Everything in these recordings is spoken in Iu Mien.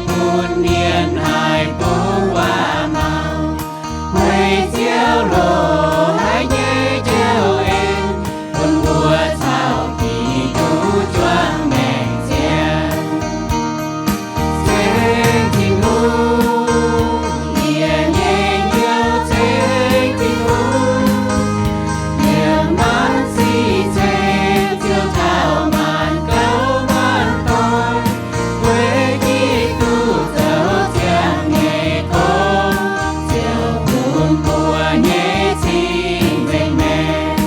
bun mienh haih bungx waac-maux, weic Ziouv loz-hnoi nyei njoux en, bun mbuo caux Giduc juangc maengc ziangh. Ceng Tin-Hungh, yie nyei Nyouz, ceng Tin-Hungh, yiem maanc sic ceng Ziouv taux maanc gouv maanc doic, weic Giduc zoux ziangh nyei gong, Ziouv bun mbuo nyei cing-nzengc maengc.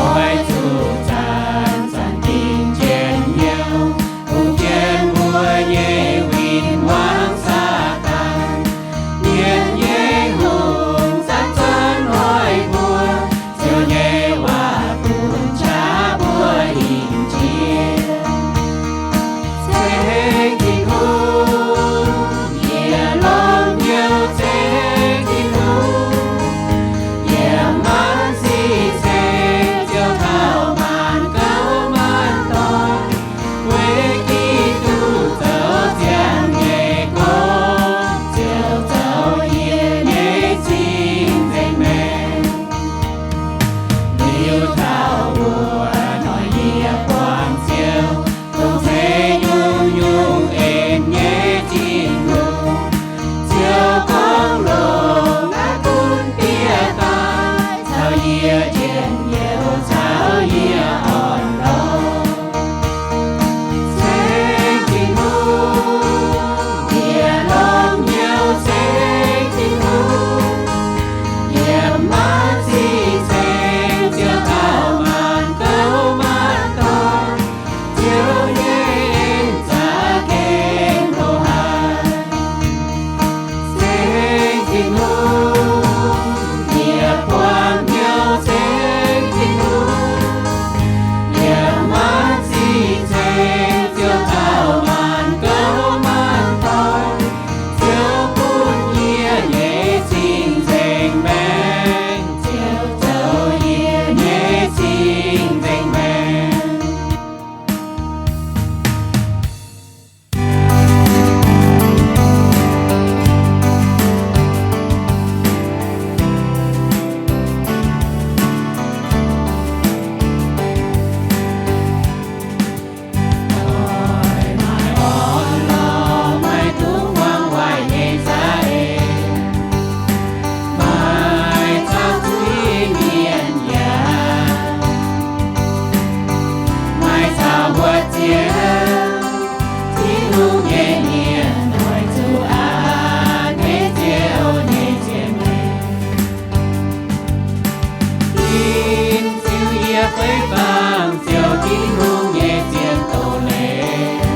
Oix zuqc zanc-zanc dingc jienv hnyouv, bungx jienv mbuo nyei win-wangv Saadaan. Mienh nyei hungh zanc-zanc hnoi mbuo, Ziouv nyei waac bun qaqv mbuo hingh jiex. Ceng Tin-Hungh, yie longx hnyouv ceng Tin-Hungh, yiem maanc sic ceng Ziouv taux maanc gouv maanc doic, weic Giduc zoux ziangh nyei gong, Ziouv zoux yie nyei cing-nzengc maengc. Liuz taux wuov hnoi yie buangh Ziouv, dongh ceix nyungc-nyungc en nyei Tin-Hungh. Ziouv gorngv longx aqv, gunv bieqc daaih caux yie njien-youh, caux yie orn-lorqc. Ceng Tin-Hungh, yie longx hnyouv ceng Tin-Hungh, yiem maanc sic ceng Ziouv taux maanc gouv maanc doic, Ziouv nyei en za'gengh hlo haic. Ceng Tin-Hungh, yie buangh hnyouv ceng Tin-Hungh, yiem maanc sic ceng Ziouv taux maanc gouv maanc doic, Ziouv bun yie nyei cing-nzengc maengc, Ziouv zoux yie nyei cing-nzengc maengc. Oix maaih orn-lorqc, maaih duqv hmuangx waaic nyei za'eix, maaih caux zuiz-mienh yaac maaih caux mbuo Ziouv, Tin-Hungh nyei mienh, oix zuqc aqc deix Ziouv nyei zien leiz. Tin-Ziouv, yie fei fangx ziouc Tin-Hungh nyei zien doz-leiz,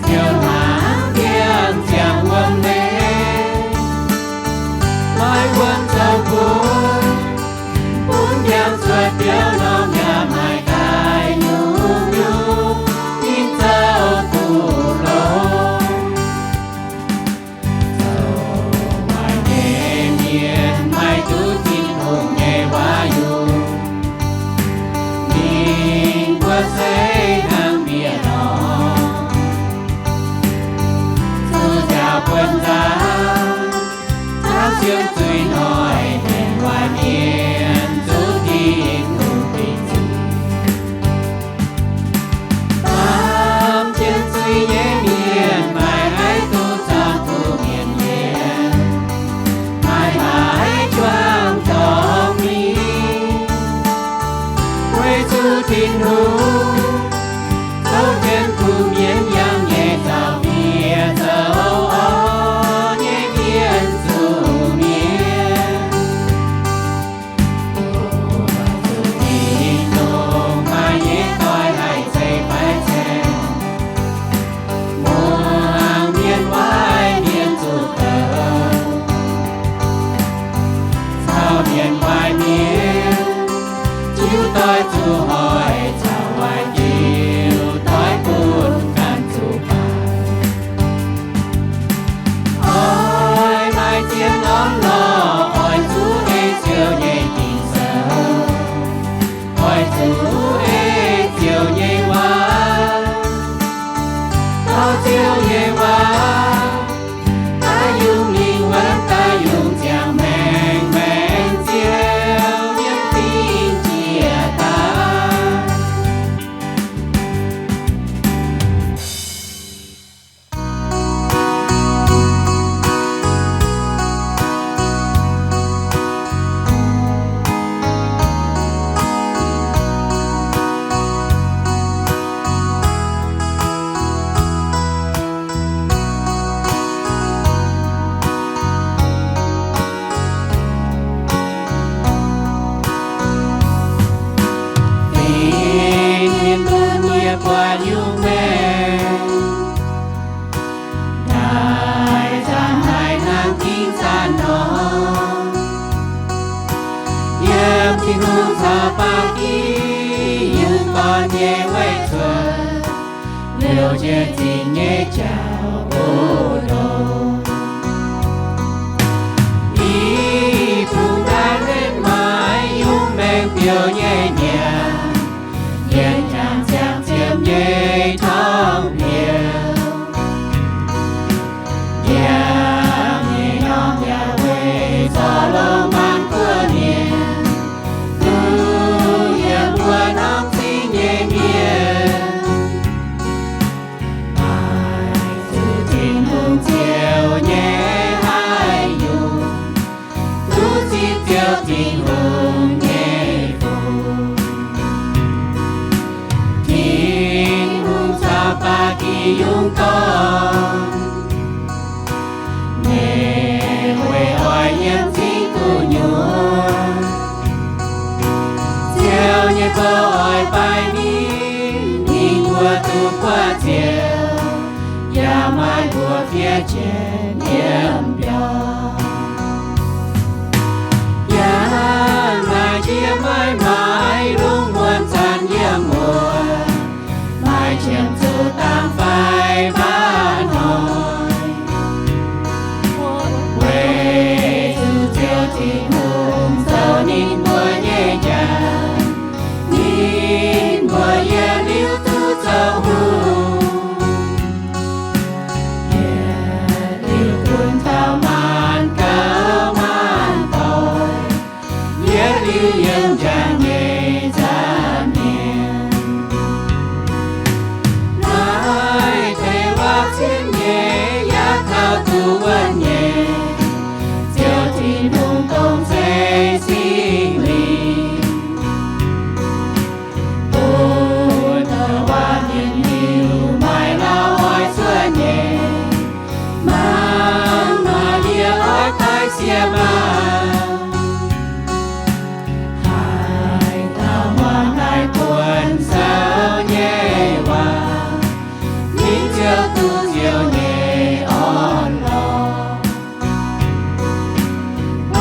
ziouc hnaangx ndiangx ziangh wuom leiz, maaih wuom zoux bun, bun ndiangx cuotv biauv norm yaac maaih daaih nyungc-nyungc ninh zoux duqv longx. Zoux waaic nyei mienh maaih duqv Tin-Hungh nyei waac-yunh, ninh mbuo se hnangv mienh nor, zuqc nziaauc buonv nzangc, taux siemv zuiz hnoi, mienh waaic mienh zuqc Tin-Hungh dingc zuiz. Baamh jienv zuiz nyei mienh maaih haaix duqv zaangc kuv mienv yiem? Maaih haaix juangc dorngx mingh? Weic zuqc Tin-Hungh zoux jienv kuv mienv yangh nyei zaux-mienh, zoux orn nyei mienh zuqc mienh. Zuqc tin-dorngh maaih nyei doix haih zeiz faix-zaengx, muangx mienh waaic mienh zuqc douc, caux mienh waaic mienh jiuv doix zuqc hoic, caux waaic jiuv doix bun ganh zuqc baaic. Oix maaih zien orn-lorqc, oix zuqc ei Ziouv nyei ging-sou, oix zuqc ei Ziouv nyei waac, taux Ziouv guanh nyungc maengc, daaih zanc haaix hnangv dingh zanc nor, yiem Tin-Hungh caux ba'gi yungz dorn nyei weic zuoqc, liouc jiex zingh nyei jauv oc longc. I bung daaih nitv maaiz yungz maengc biouc nyei nyanc, yiem jangx ziangh ziepc nyei torngv biouc. Yiem nyei norm yaac weic zorqv Lomaa guoqv mienh, duqv yiem wuov norm zingh nyei mienh, maaih zuqc Tin-Hungh ziouc nyei haaix nyungc, duqv zipv Ziouv Tin-Hungh nyei fungc. Tin-Hungh caux ba'gi yungz dorn, ninh weic oix yiem zingh gu'nyuoz. Ziouv nyei bou oix baaix ninh, ninh mbuo duqv buoqv ziouc, yaac maaih mbuox fiev jienv yiem biauv. Yangh naaic jiex maaih maaiz lungh muonz zanc yiem muoz, maaih qiemx zuqc dangh fai mbaav hnoi. Weic zuqc Ziouv Tin-Hungh zoux ninh mbuo nyei njang, ninh mbuo yietc liuz duqv zoux hungh. Yietc liuz bun taux maanc gaux maanc doic, yietc liuz yiem njang nyei nza'hmien. Naaiv deix waac cien nyei yaac taux duqv wuonh nyei, Ziouv Tin-Hungh dongh zeiv Singx Lingh, bun waac-mienh hiuv maaih lauh oix cuotv nyei, mangc maaih yie oix daaih siev maah! Haaix dauh muangx naaiv buonc zoux nyei waac, ninh ziouc duqv Ziouv nyei orn-lorqc,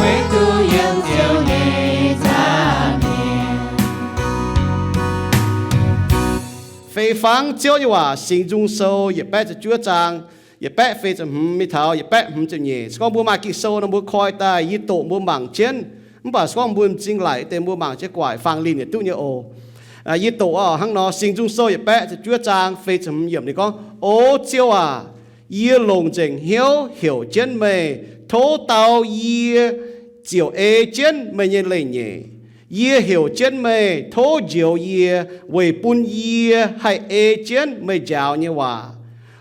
weic duqv yiem Ziouv nyei nza'hmien. Fei fangv Ziouv nyei waac, Singx Nzung Sou yietc baeqv ziepc juov zaang, yietc baeqv fei ziepc hmz mingh taux yietc baeqv hmz ziepc nyeic. Se gorngv mbuo maaih Ging-Sou nor mbuo koi daaih, yie doqc mbuo mangc jienv. Mv baac se gorngv mbuo m'zing laic deix mbuo mangc jienv guaic fangx linh yietc duqv nyei oc. Yie doqc oc, hnangv nor, Singx Nzung Sou yietc baeqv ziepc juov zaang fei ziepc hmz yiemc ninh gorngv, O Ziouv aac, yie longc nzengc hnyouv heuc jienv meih, tov dau yie ziouc ei jienv meih nyei leiz-nyeic. Yie heuc jienv meih, tov njoux yie, weic bun yie haih ei jienv meih njaaux nyei waac.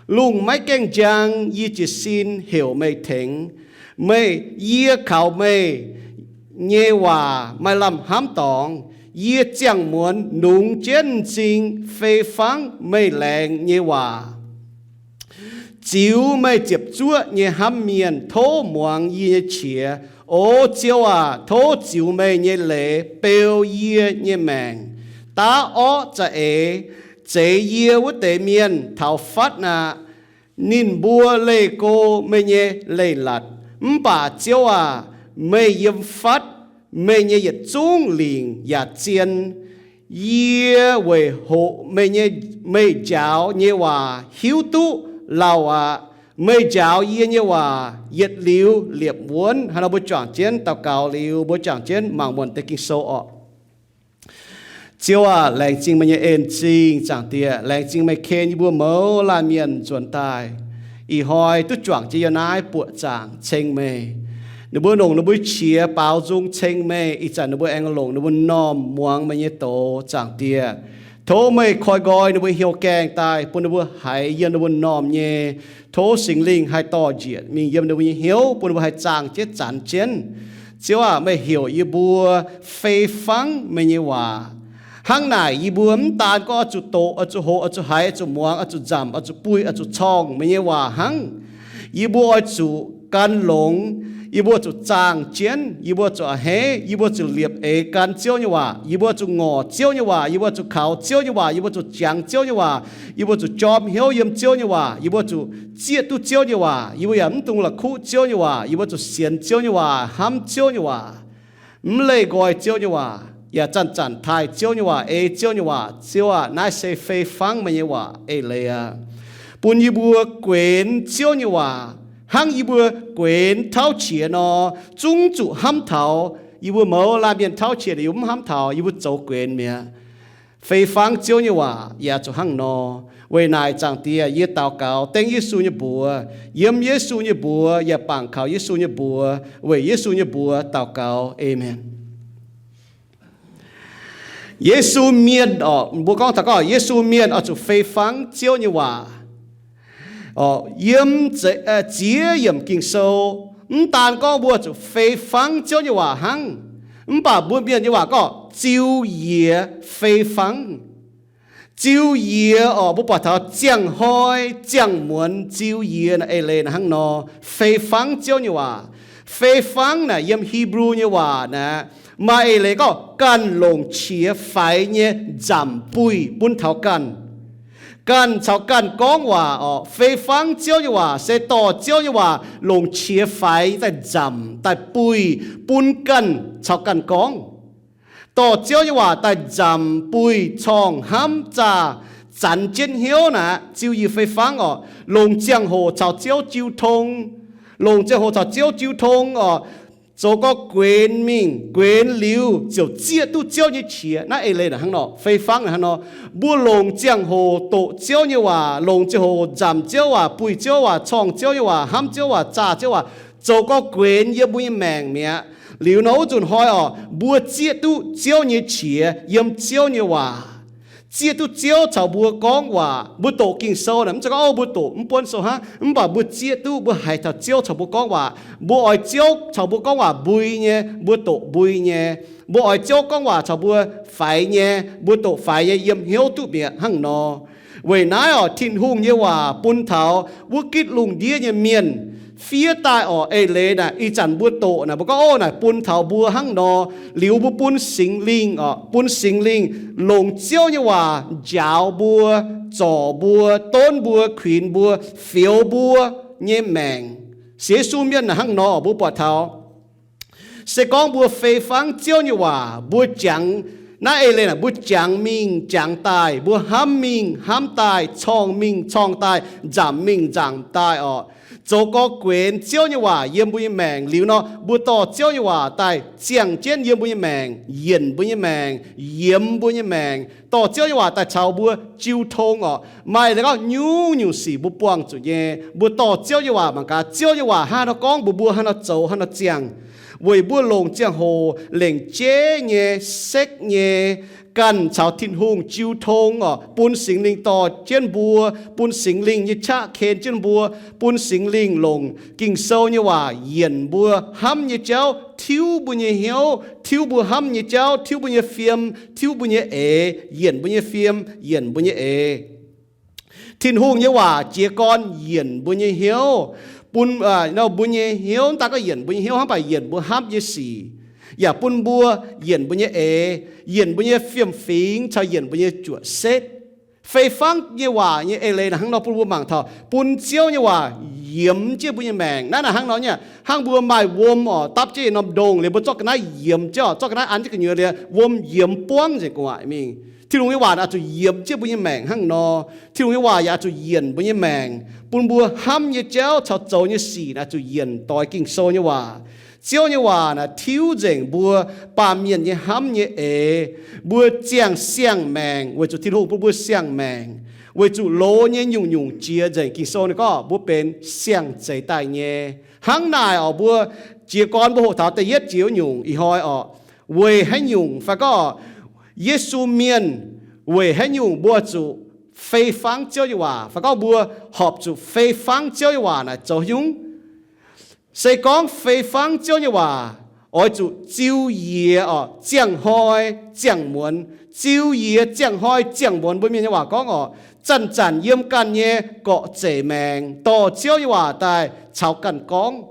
Lungh maiv gaengh njang yie jiez sin heuc meih tengx. Meih, yie kaux meih nyei waac maaih lamh hnamv dorngx. Yie ziangh muonz nungx jienv m'zing fei fangv meih laengz nyei waac. Ziux meih ziepc zuoqv nyei hnamv mienh tov muangx yie nyei qiex. O Ziouv aac, tov ziux meih nyei leiz beu yie nyei maengc. Daav orqv za'eix zeix yie wuov deix mienh taux fatv aqv. Ninh mbuo leih go meih nyei leiz-latc. Mv baac Ziouv aac, meih yiem fatv, meih nyei yietc zungv lingc yaac zien. Yie weic hoqc meih nyei, meih njaaux nyei waac hiuv duqv lauh aqv. Meih njaaux yie nyei waac yietc liuz liepc wuonv. Hnangv nor mbuo juangc jienv daux gaux liuz, mbuo juangc jienv mangc muonc deix Ging-Sou orqc. Ziouv aac, laengz zingh meih nyei en zingh, Zaangc Diex. Laengz zingh meih ken yie mbuo mouz laanh mienh nzuonx daaih, ih hnoi duqv juangc jienv yiem naaiv buoqc zaangc ceng meih. Ninh mbuo longc ninh mbuo qiex baaux nzung ceng meih, ih zanc ninh mbuo aengx longc ninh mbuo m'normh muangx meih nyei doz, Zaangc Diex. Tov meih koi nqoi ninh mbuo hnyouv gaengh daaih, bun ninh mbuo haiz yiem ninh mbuo m'normh nyei. Tov Singx Lingh haih dorh njiec mingh yiem ninh mbuo nyei hnyouv, bun ninh mbuo haih zaangh jienv zanx jienv. Ziouv aac, meih heuc yie mbuo fei fangv meih nyei waac. Hnangv naaic, yie mbuo mv daan gorngv oix zuqc doqc, oix zuqc hoqc, oix zuqc haiz, oix zuqc muangx, oix zuqc nzamc, oix zuqc buih, oix zuqc corngh meih nyei waac hnangv. Yie mbuo oix zuqc gan longx, Yie mbuo zuqc zaangh jienv, yie mbuo zuqc a'hneiv, yie mbuo zuqc liepc eix gan Ziouv nyei waac, yie mbuo zuqc ngorc Ziouv nyei waac, yie mbuo zuqc kaux Ziouv nyei waac, yie mbuo zuqc jangx Ziouv nyei waac, yie mbuo zuqc jorm hnyouv yiem Ziouv nyei waac, yie mbuo zuqc zieqv duqv Ziouv nyei waac, yie mbuo yaac mv dungx la'kuqv Ziouv nyei waac, yie mbuo zuqc sienx Ziouv nyei waac, hnamv Ziouv nyei waac, mv leih nqoi Ziouv nyei waac, yaac zanc-zanc taaih Ziouv nyei waac, ei Ziouv nyei waac, Ziouv aah, naaiv se fei fangv meih nyei waac eix leiz aqv. Bun yie mbuo guenx Ziouv nyei waac hnangv yie mbuo guenx tauv qiex nor, zungv zuqc hnamv taux. Yie mbuo mouz laanh mienh tauv qiex yie mbuo mv hnamv taux, yie mbuo zoux guenx mi'aqv. Fei fangv Ziouv nyei waac yaac zuqc hnangv nor. Weic naaic Zaangc Diex, yie daux gaux dengv Yesu nyei mbuox, yiem Yesu nyei mbuox yaac bangc kaux Yesu nyei mbuox, weic Yesu nyei mbuox daux gaux, aamen. Yesu Mienh oc, mbuo gorngv taux gorngv Yesu Mienh oix zuqc fei fangv Ziouv nyei waac. Yiem ziex yiemc Ging-Sou, mv daan gorngv mbuo zuqc fei fangv Ziouv nyei waac hnangv, mv baac mbuo Mienh nyei waac gorngv ziux yiex fei fangv. Ziux yiex oc, mbuo buatc taux ziangh hnoi ziangh muonz ziux yiex naaic eix leiz naaic hnangv nor, fei fangv Ziouv nyei waac. Fei fangv naaic yiem Hipv^lu nyei waac naaic maaih eix leiz gorngv ganh longc qiex faix nyei nzamc buih bun taux ganh. Ganh caux ganh gorngv waac oc. Fei fangv Ziouv nyei waac se dorh Ziouv nyei waac longc qiex faix daaih nzamc daaih buih bun ganh caux ganh gorngv. Dorh Ziouv nyei waac daaih nzamc buih corngh hnamv zaah zanx jienv hnyouv naaic ziux yiex fei fangv oc. Longc ziangh hoc caux Ziouv jiu tong, longc ziangh hoc caux Ziouv jiu tong oc. Zoux gorx-guenx mingh, guenx liuz ziouc zieqv duqv Ziouv nyei qiex. Naaiv eix leiz naaic hnangv nor, fei fangv naaic hnangv nor. Mbuo longc ziangh hoc doqc Ziouv nyei waac, longc ziangh hoc nzamc Ziouv waac, buih Ziouv waac, corngh Ziouv nyei waac, hnamv Ziouv waac, zaah Ziouv waac, zoux gorx-guenx yiem mbuo nyei maengc mi'aqv. Liuz nor wuov nzunc hnoi oc, mbuo zieqv duqv Ziouv nyei qiex yiem Ziouv nyei waac. Zieqv duqv Ziouv caux mbuo gorngv waac. Mbuo doqc Ging-Sou naaic mv zeiz gorngv, o, mbuo doqc mv buonv sou hnangv, mv baac mbuo zieqv duqv, mbuo haiz taux Ziouv caux mbuo gorngv waac. Mbuo oix Ziouv caux mbuo gorngv waac mbui nyei, mbuo doqc mbui nyei. Mbuo oix Ziouv gorngv waac caux mbuo faix nyei, mbuo doqc faix nyei, yiem hnyouv duqv mi'aqv hnangv nor. Weic naaiv oc, Tin-Hungh nyei waac bun taux wuov gitv lungh ndiev nyei mienh fiev daaih oc, eix leiz naaic ih zanc mbuo doqc naaic, mbuo gorngv, o, naaic bun taux mbuo hnangv nor. Liuz mbuo bun Singx Lingh oc, bun Singx Lingh longc Ziouv nyei waac njaaux mbuo, zorc mbuo, donv mbuo, kuinx mbuo, fioux mbuo nyei maengc. Sienx Yesu mienh naaic hnangv nor, mbuo buatc taux se gorngv mbuo fei fangv Ziouv nyei waac, mbuo jangx, naaiv eix leiz naaic, mbuo jangx mingh jangx daaih, mbuo hnamv mingh hnamv daaih, corngh mingh corngh daaih, nzamc mingh nzamc daaih oc. Zoux gorx-guenx Ziouv nyei waac yiem mbuo nyei maengc liuz nor, mbuo dorh Ziouv nyei waac daaih ziangh jienv yiem mbuo nyei maengc, yienc mbuo nyei maengc, yiemx mbuo nyei maengc, dorh Ziouv nyei waac daaih caux mbuo jiu tong oc. Maaih leiz gorngv nyungc-nyungc sic mbuo buangh zuqc nyei, mbuo dorh Ziouv nyei waac mangc gaax, Ziouv nyei waac hnangv haaix nor gorngv mbuox mbuo, hnangv haaix nor zoux, hnangv haaix nor ziangh. Weic mbuo longc ziangh hoc lengc jeiv nyei, sekv nyei, ganh caux Tin-Hungh jiu tong oc, bun Singx Lingh dorh jienv mbuo, bun Singx Lingh nyei qaqv ken jienv mbuo, bun Singx Lingh longc Ging-Sou nyei waac yienc mbuo hnamv nyei jauv, tiuv mbuo nyei hnyouv, tiuv mbuo hnamv nyei jauv, tiuv mbuo nyei fiem, tiuv mbuo nyei eix, yienc mbuo nyei fiem, yienc mbuo nyei eix. Tin-Hungh nyei waac jiez gorn yienc mbuo nyei hnyouv, bun, nor mbuo nyei hnyouv, mv daan gorngv yienc mbuo nyei hnyouv hnangv, mv baac yienc mbuo hnamv nyei sic, yaac bun mbuo yienc mbuo nyei eix, yienc mbuo nyei fiem-fingx caux yienc mbuo nyei juoqc setv. Fei fangv nyei waac nyei eix leiz naaic hnangv nor bun mbuo mangc taux bun Ziouv nyei waac yiemx jienv mbuo nyei maengc. Naaiv naaic hnangv nor nyei, hnangv mbuo maaih wuom oc, dapv jienv norm ndongh liuz mbuo zorqv ga'naaiv yiemx jienv oc, zorqv ga'naaiv an jienv gu'nyuoz liuz, wuom yiemx buangv nzengc gu'nguaaic mingh. Tin-Hungh nyei waac naaic oix zuqc yiemx jienv mbuo nyei maengc hnangv nor. Tin-Hungh nyei waac yaac oix zuqc yienc mbuo nyei maengc, bun mbuo hnamv nyei jauv caux zoux nyei sic naaic zuqc yienc doix Ging-Sou nyei waac. Ziouv nyei waac naaic tiuv nzengc mbuo baamh mienh nyei hnamv nyei eix. Mbuo ziangh siang-maengc weic zuqc Tin-Hungh bun mbuo siang-maengc, weic zuqc loz nyei nyungc-nyungc jiex nzengc. Ging-Sou ninh gorngv mbuo benx siang-zeix daaih nyei. Hnangv naaic oc, mbuo jiez gorn mbuo hoqc taux da'yietv jiex nyungc ih hnoi oc, weic haaix nyungc fai gorngv Yesu Mienh, weic haaix nyungc mbuo zuqc fei fangv Ziouv nyei waac fai gorngv mbuo horpc zuqc fei fangv Ziouv nyei waac naaic zoux haaix nyungc? Se gorngv fei fangv Ziouv nyei waac, oix zuqc ziux yiex oc, ziangh hnoi ziangh muonz. Ziux yiex ziangh hnoi ziangh muonz, mbuo Mienh nyei waac gorngv oc, zanc-zanc yiem ganh nyei gorqv-zeic maengx dorh Ziouv nyei waac daaih caux ganh gorngv.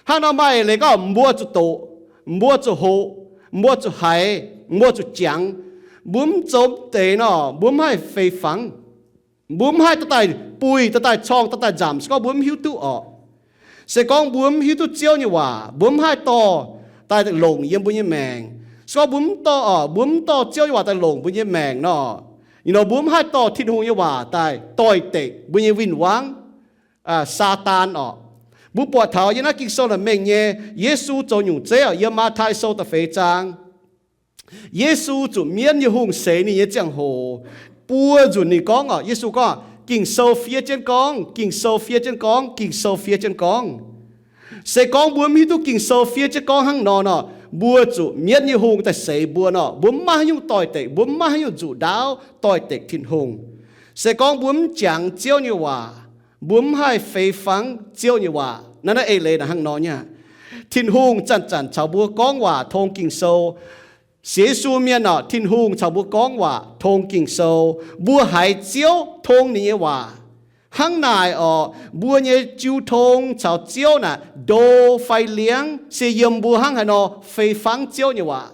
Hnangv nor maaih eix leiz gorngv mbuo zuqc doqc, mbuo zuqc hoqc, mbuo zuqc haiz, mbuo zuqc jangx. Mbuo mv zoux deix nor, mbuo mv haih fei fangv. Mbuo mv haih dorh daaih buih, dorh daaih corng, dorh daaih nzamc, se gorngv mbuo mv hiuv duqv orqc. Se gorngv mbuo mv hiuv duqv Ziouv nyei waac, mbuo mv haih dorh daaih longc yiem mbuo nyei maengc. Se gorngv mbuo mv dorh, mbuo mv dorh Ziouv nyei waac daaih longc mbuo nyei maengc nor, nor mbuo mv haih dorh Tin-Hungh nyei waac daaih doix-dekc mbuo nyei win-wangv, Saadaan orqc. Mbuo buatc taux yiem naaiv Ging-Sou naaic mengh nyei, Yesu zoux nyungc zeiv orqc, yiem Matv^tai Sou da'feix zaang. Yesu zuqc mienv nyei hungh seix ninh nyei ziangh hoc, buo nzunc ninh gorngv orqc, Yesu gorngv, Ging-Sou fiev jienv gorngv, Ging-Sou fiev jienv gorngv, Ging-Sou fiev jienv gorngv. Se gorngv mbuo mv hiuv duqv Ging-Sou fiev jienv gorngv hnangv nor nor, mbuo zuqc mienv nyei hungh daaih seix mbuo nor, mbuo mv maaih haaix nyungc doix-dekc, mbuo mv maaih haaix nyungc nzuqc ndaauv doix-dekc Tin-Hungh. Se gorngv mbuo mv jangx Ziouv nyei waac, mbuo mv haih fei fangv Ziouv nyei waac. Naaiv naaiv eix leiz naaic hnangv nor nyei aqv. Tin-Hungh zanc-zanc caux mbuo gorngv waac tong Ging-Sou. Sienx Yesu mienh orqc, Tin-Hungh caux mbuo gorngv waac tong Ging-Sou. Mbuo haiz Ziouv tong ninh nyei waac. Hnangv naaic orqc, mbuo nyei jiu tong caux Ziouv naaic ndo fai liangv se yiem mbuo hnangv haaix nor fei fangv Ziouv nyei waac.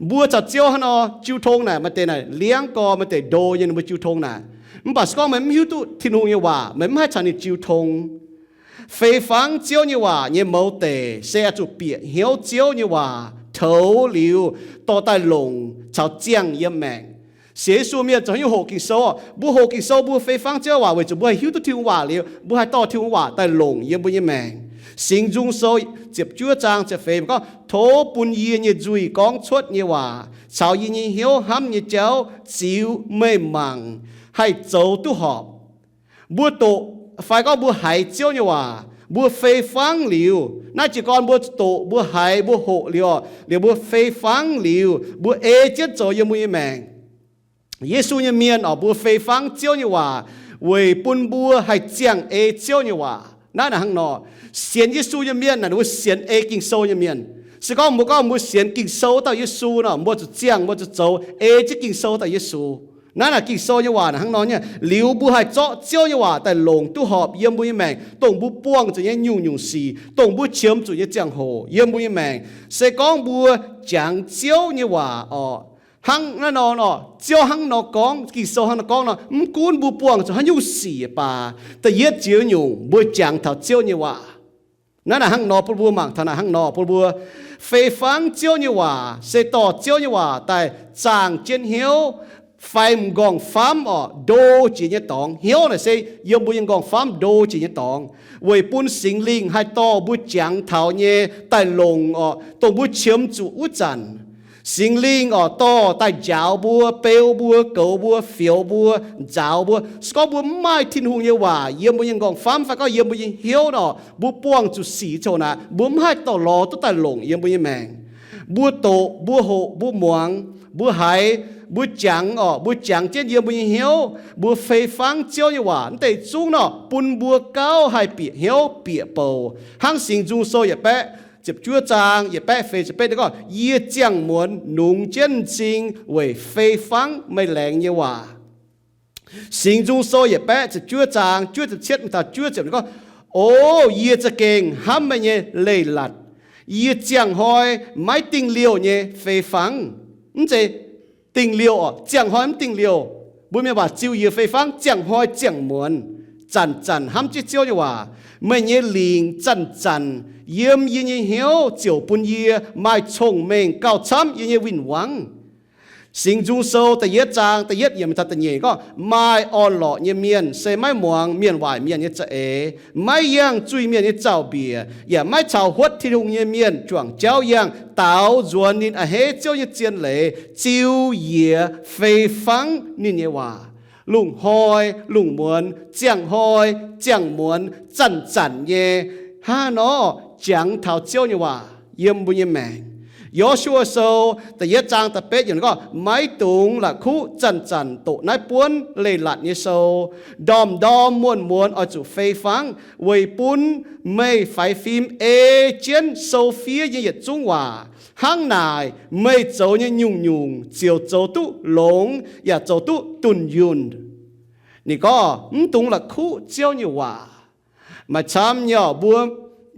Mbuo caux Ziouv hnangv nor jiu tong naaic, maaih deix naaic liangv gorx, maaih deix ndo nyei ninh mbuo jiu tong naaic. Mv baac se gorngv meih mv hiuv duqv Tin-Hungh nyei waac, meih mv haih caux ninh jiu tong. Fei fangv Ziouv nyei waac nyei mouz deic se oix zuqc bieqc hnyouv Ziouv nyei waac, toux liuz dorh daaih longc caux ziangh yiem maengc. Sienx Yesu mienh zoux haaix nyungc hoqc Ging-Sou? Mbuo hoqc Ging-Sou mbuo fei fangv Ziouv waac weic zuqc mbuo haih hiuv duqv Tin-Hungh waac liuz, mbuo haih dorh Tin-Hungh waac daaih longc yiem mbuo nyei maengc. Singx Nzung Sou ziepc juov zaang ziepc feix gorngv, Tov bun yie nyei nzuih gorngv cuotv nyei waac caux yie nyei hnyouv hnamv nyei jauv ziux meih mangc haih zoux duqv horpc. Mbuo doqc fai gorngv mbuo haiz Ziouv nyei waac, mbuo fei fangv liuz, naaiv jiez gorn mbuo doqc, mbuo haiz, mbuo hoqc liuz, liuz mbuo fei fangv liuz, mbuo ei jienv zoux yiem mbuo nyei maengc. Yesu nyei mienh orqc, mbuo fei fangv Ziouv nyei waac weic bun mbuo haih ziangh ei Ziouv nyei waac. Naaiv naaic hnangv nor, sienx Yesu nyei mienh naaic mbuo sienx ei Ging-Sou nyei mienh. Se gorngv mbuo gorngv mbuo sienx Ging-Sou dauh Yesu nor, mbuo zuqc ziangh, mbuo zuqc zoux ei jienv Ging-Sou dauh Yesu. Naaiv naaic Ging-Sou nyei waac naaic hnangv nor nyei. Liuz mbuo haih zorqv Ziouv nyei waac daaih longc duqv horpc yiem mbuo nyei maengc, dongh mbuo buangh zuqc nyei nyungc-nyungc sic, dongh mbuo qiemx zuqc nyei ziangh hoc yiem mbuo nyei maengc. Se gorngv mbuo jangx Ziouv nyei waac orqc, hnangv naaiv nor, Ziouv hnangv nor gorngv, Ging-Sou hnangv nor gorngv nor, mv gunv mbuo buangh zuqc haaix nyungc sic baac, da'yietv ziex nyungc mbuo jangx taux Ziouv nyei waac. Naaiv naaic hnangv nor bun mbuo mangc taux naaic hnangv nor bun mbuo fei fangv Ziouv nyei waac se dorh Ziouv nyei waac daaih zaangh jienv hnyouv fai m'nqorngv-famv orqc, ndo jiex nyei dorngx. Hnyouv naaic se yiem mbuo nyei m'nqorngv-famv ndo jiex nyei dorngx, weic bun Singx Lingh haih dorh mbuo jangx taux nyei daaih longc orqc, dongh mbuo qiemx zuqc wuov zanc. Singx Lingh orqc, dorh daaih njaaux mbuo, beu mbuo, goux mbuo, fioux mbuo, nzaaux mbuo. Se gorngv mbuo mv maaih Tin-Hungh nyei waac yiem mbuo nyei m'nqorngv-famv fai gorngv yiem mbuo nyei hnyouv nor, mbuo buangh zuqc sic ziouc naaic, mbuo mv haih dorh lorz duqv daaih longc yiem mbuo nyei maengc. Mbuo doqc, mbuo hoqc, mbuo muangx, mbuo haiz, mbuo jangx orqc, mbuo jangx jienv yiem mbuo nyei hnyouv, mbuo fei fangv Ziouv nyei waac, mv deix zungv nor bun mbuo gauh haih bieqc hnyouv bieqc bouc. Hnangv Singx Nzung Sou yietc baeqv ziepc juov zaang yietc baeqv feix ziepc betv gorngv, Yie ziangh muonz nungx jienv m'zing weic fei fangv meih laengz nyei waac. Singx Nzung Sou yietc baeqv ziepc juov zaang juov ziepc cietv taux juov ziepc gorngv, O yie za'gengh hnamv meih nyei leiz-latc. Yie ziangh hnoi maiv dingh liouh nyei fei fangv. Mv zeiz dingh liouh orqc, ziangh hnoi mv dingh liouh. Mbuo mienh waac ziux yie fei fangv ziangh hnoi ziangh muonz, zanc-zanc hnamv jienv Ziouv nyei waac. Meih nyei lingc zanc-zanc yiem yie nyei hnyouv ziouc bun yie maaih cong-mengh gauh camv yie nyei win-wangv. Singx Nzung Sou da'yietv zaang da'yietv yiemc taux da'nyeic gorngv, maaih orn-lorqc nyei mienh se maiv muangx mienh waaic mienh nyei za'eix, maiv yangh zuiz-mienh nyei zaux-mbiec, yaac maiv caux huotv Tin-Hungh nyei mienh juangc jauv yangh daaux nzuonx ninh a'hneiv Ziouv nyei zien leiz, ziux yiez fei fangv ninh nyei waac. Lungh hnoi lungh muonz, ziangh hnoi ziangh muonz, zanc-zanc nyei, hnangv nor jangx taux Ziouv nyei waac yiem mbuo nyei maengc. Yo^su^waa Sou da'yietv zaang da'betv yiemc gorngv, maiv dungx la'kuqv zanc-zanc doqc naaiv buonv leiz-latc nyei sou, ndorm-ndorm muonz-muonz oix zuqc fei fangv, weic bun meih faix fim ei jienv sou fiev nyei yietc zungv waac. Hnangv naaic, meih zoux nyei nyungc-nyungc ziouc zoux duqv longx yaac zoux duqv dunh yunh. Ninh gorngv mv dungx la'kuqv Ziouv nyei waac. Maaih camv nyei orqc, mbuo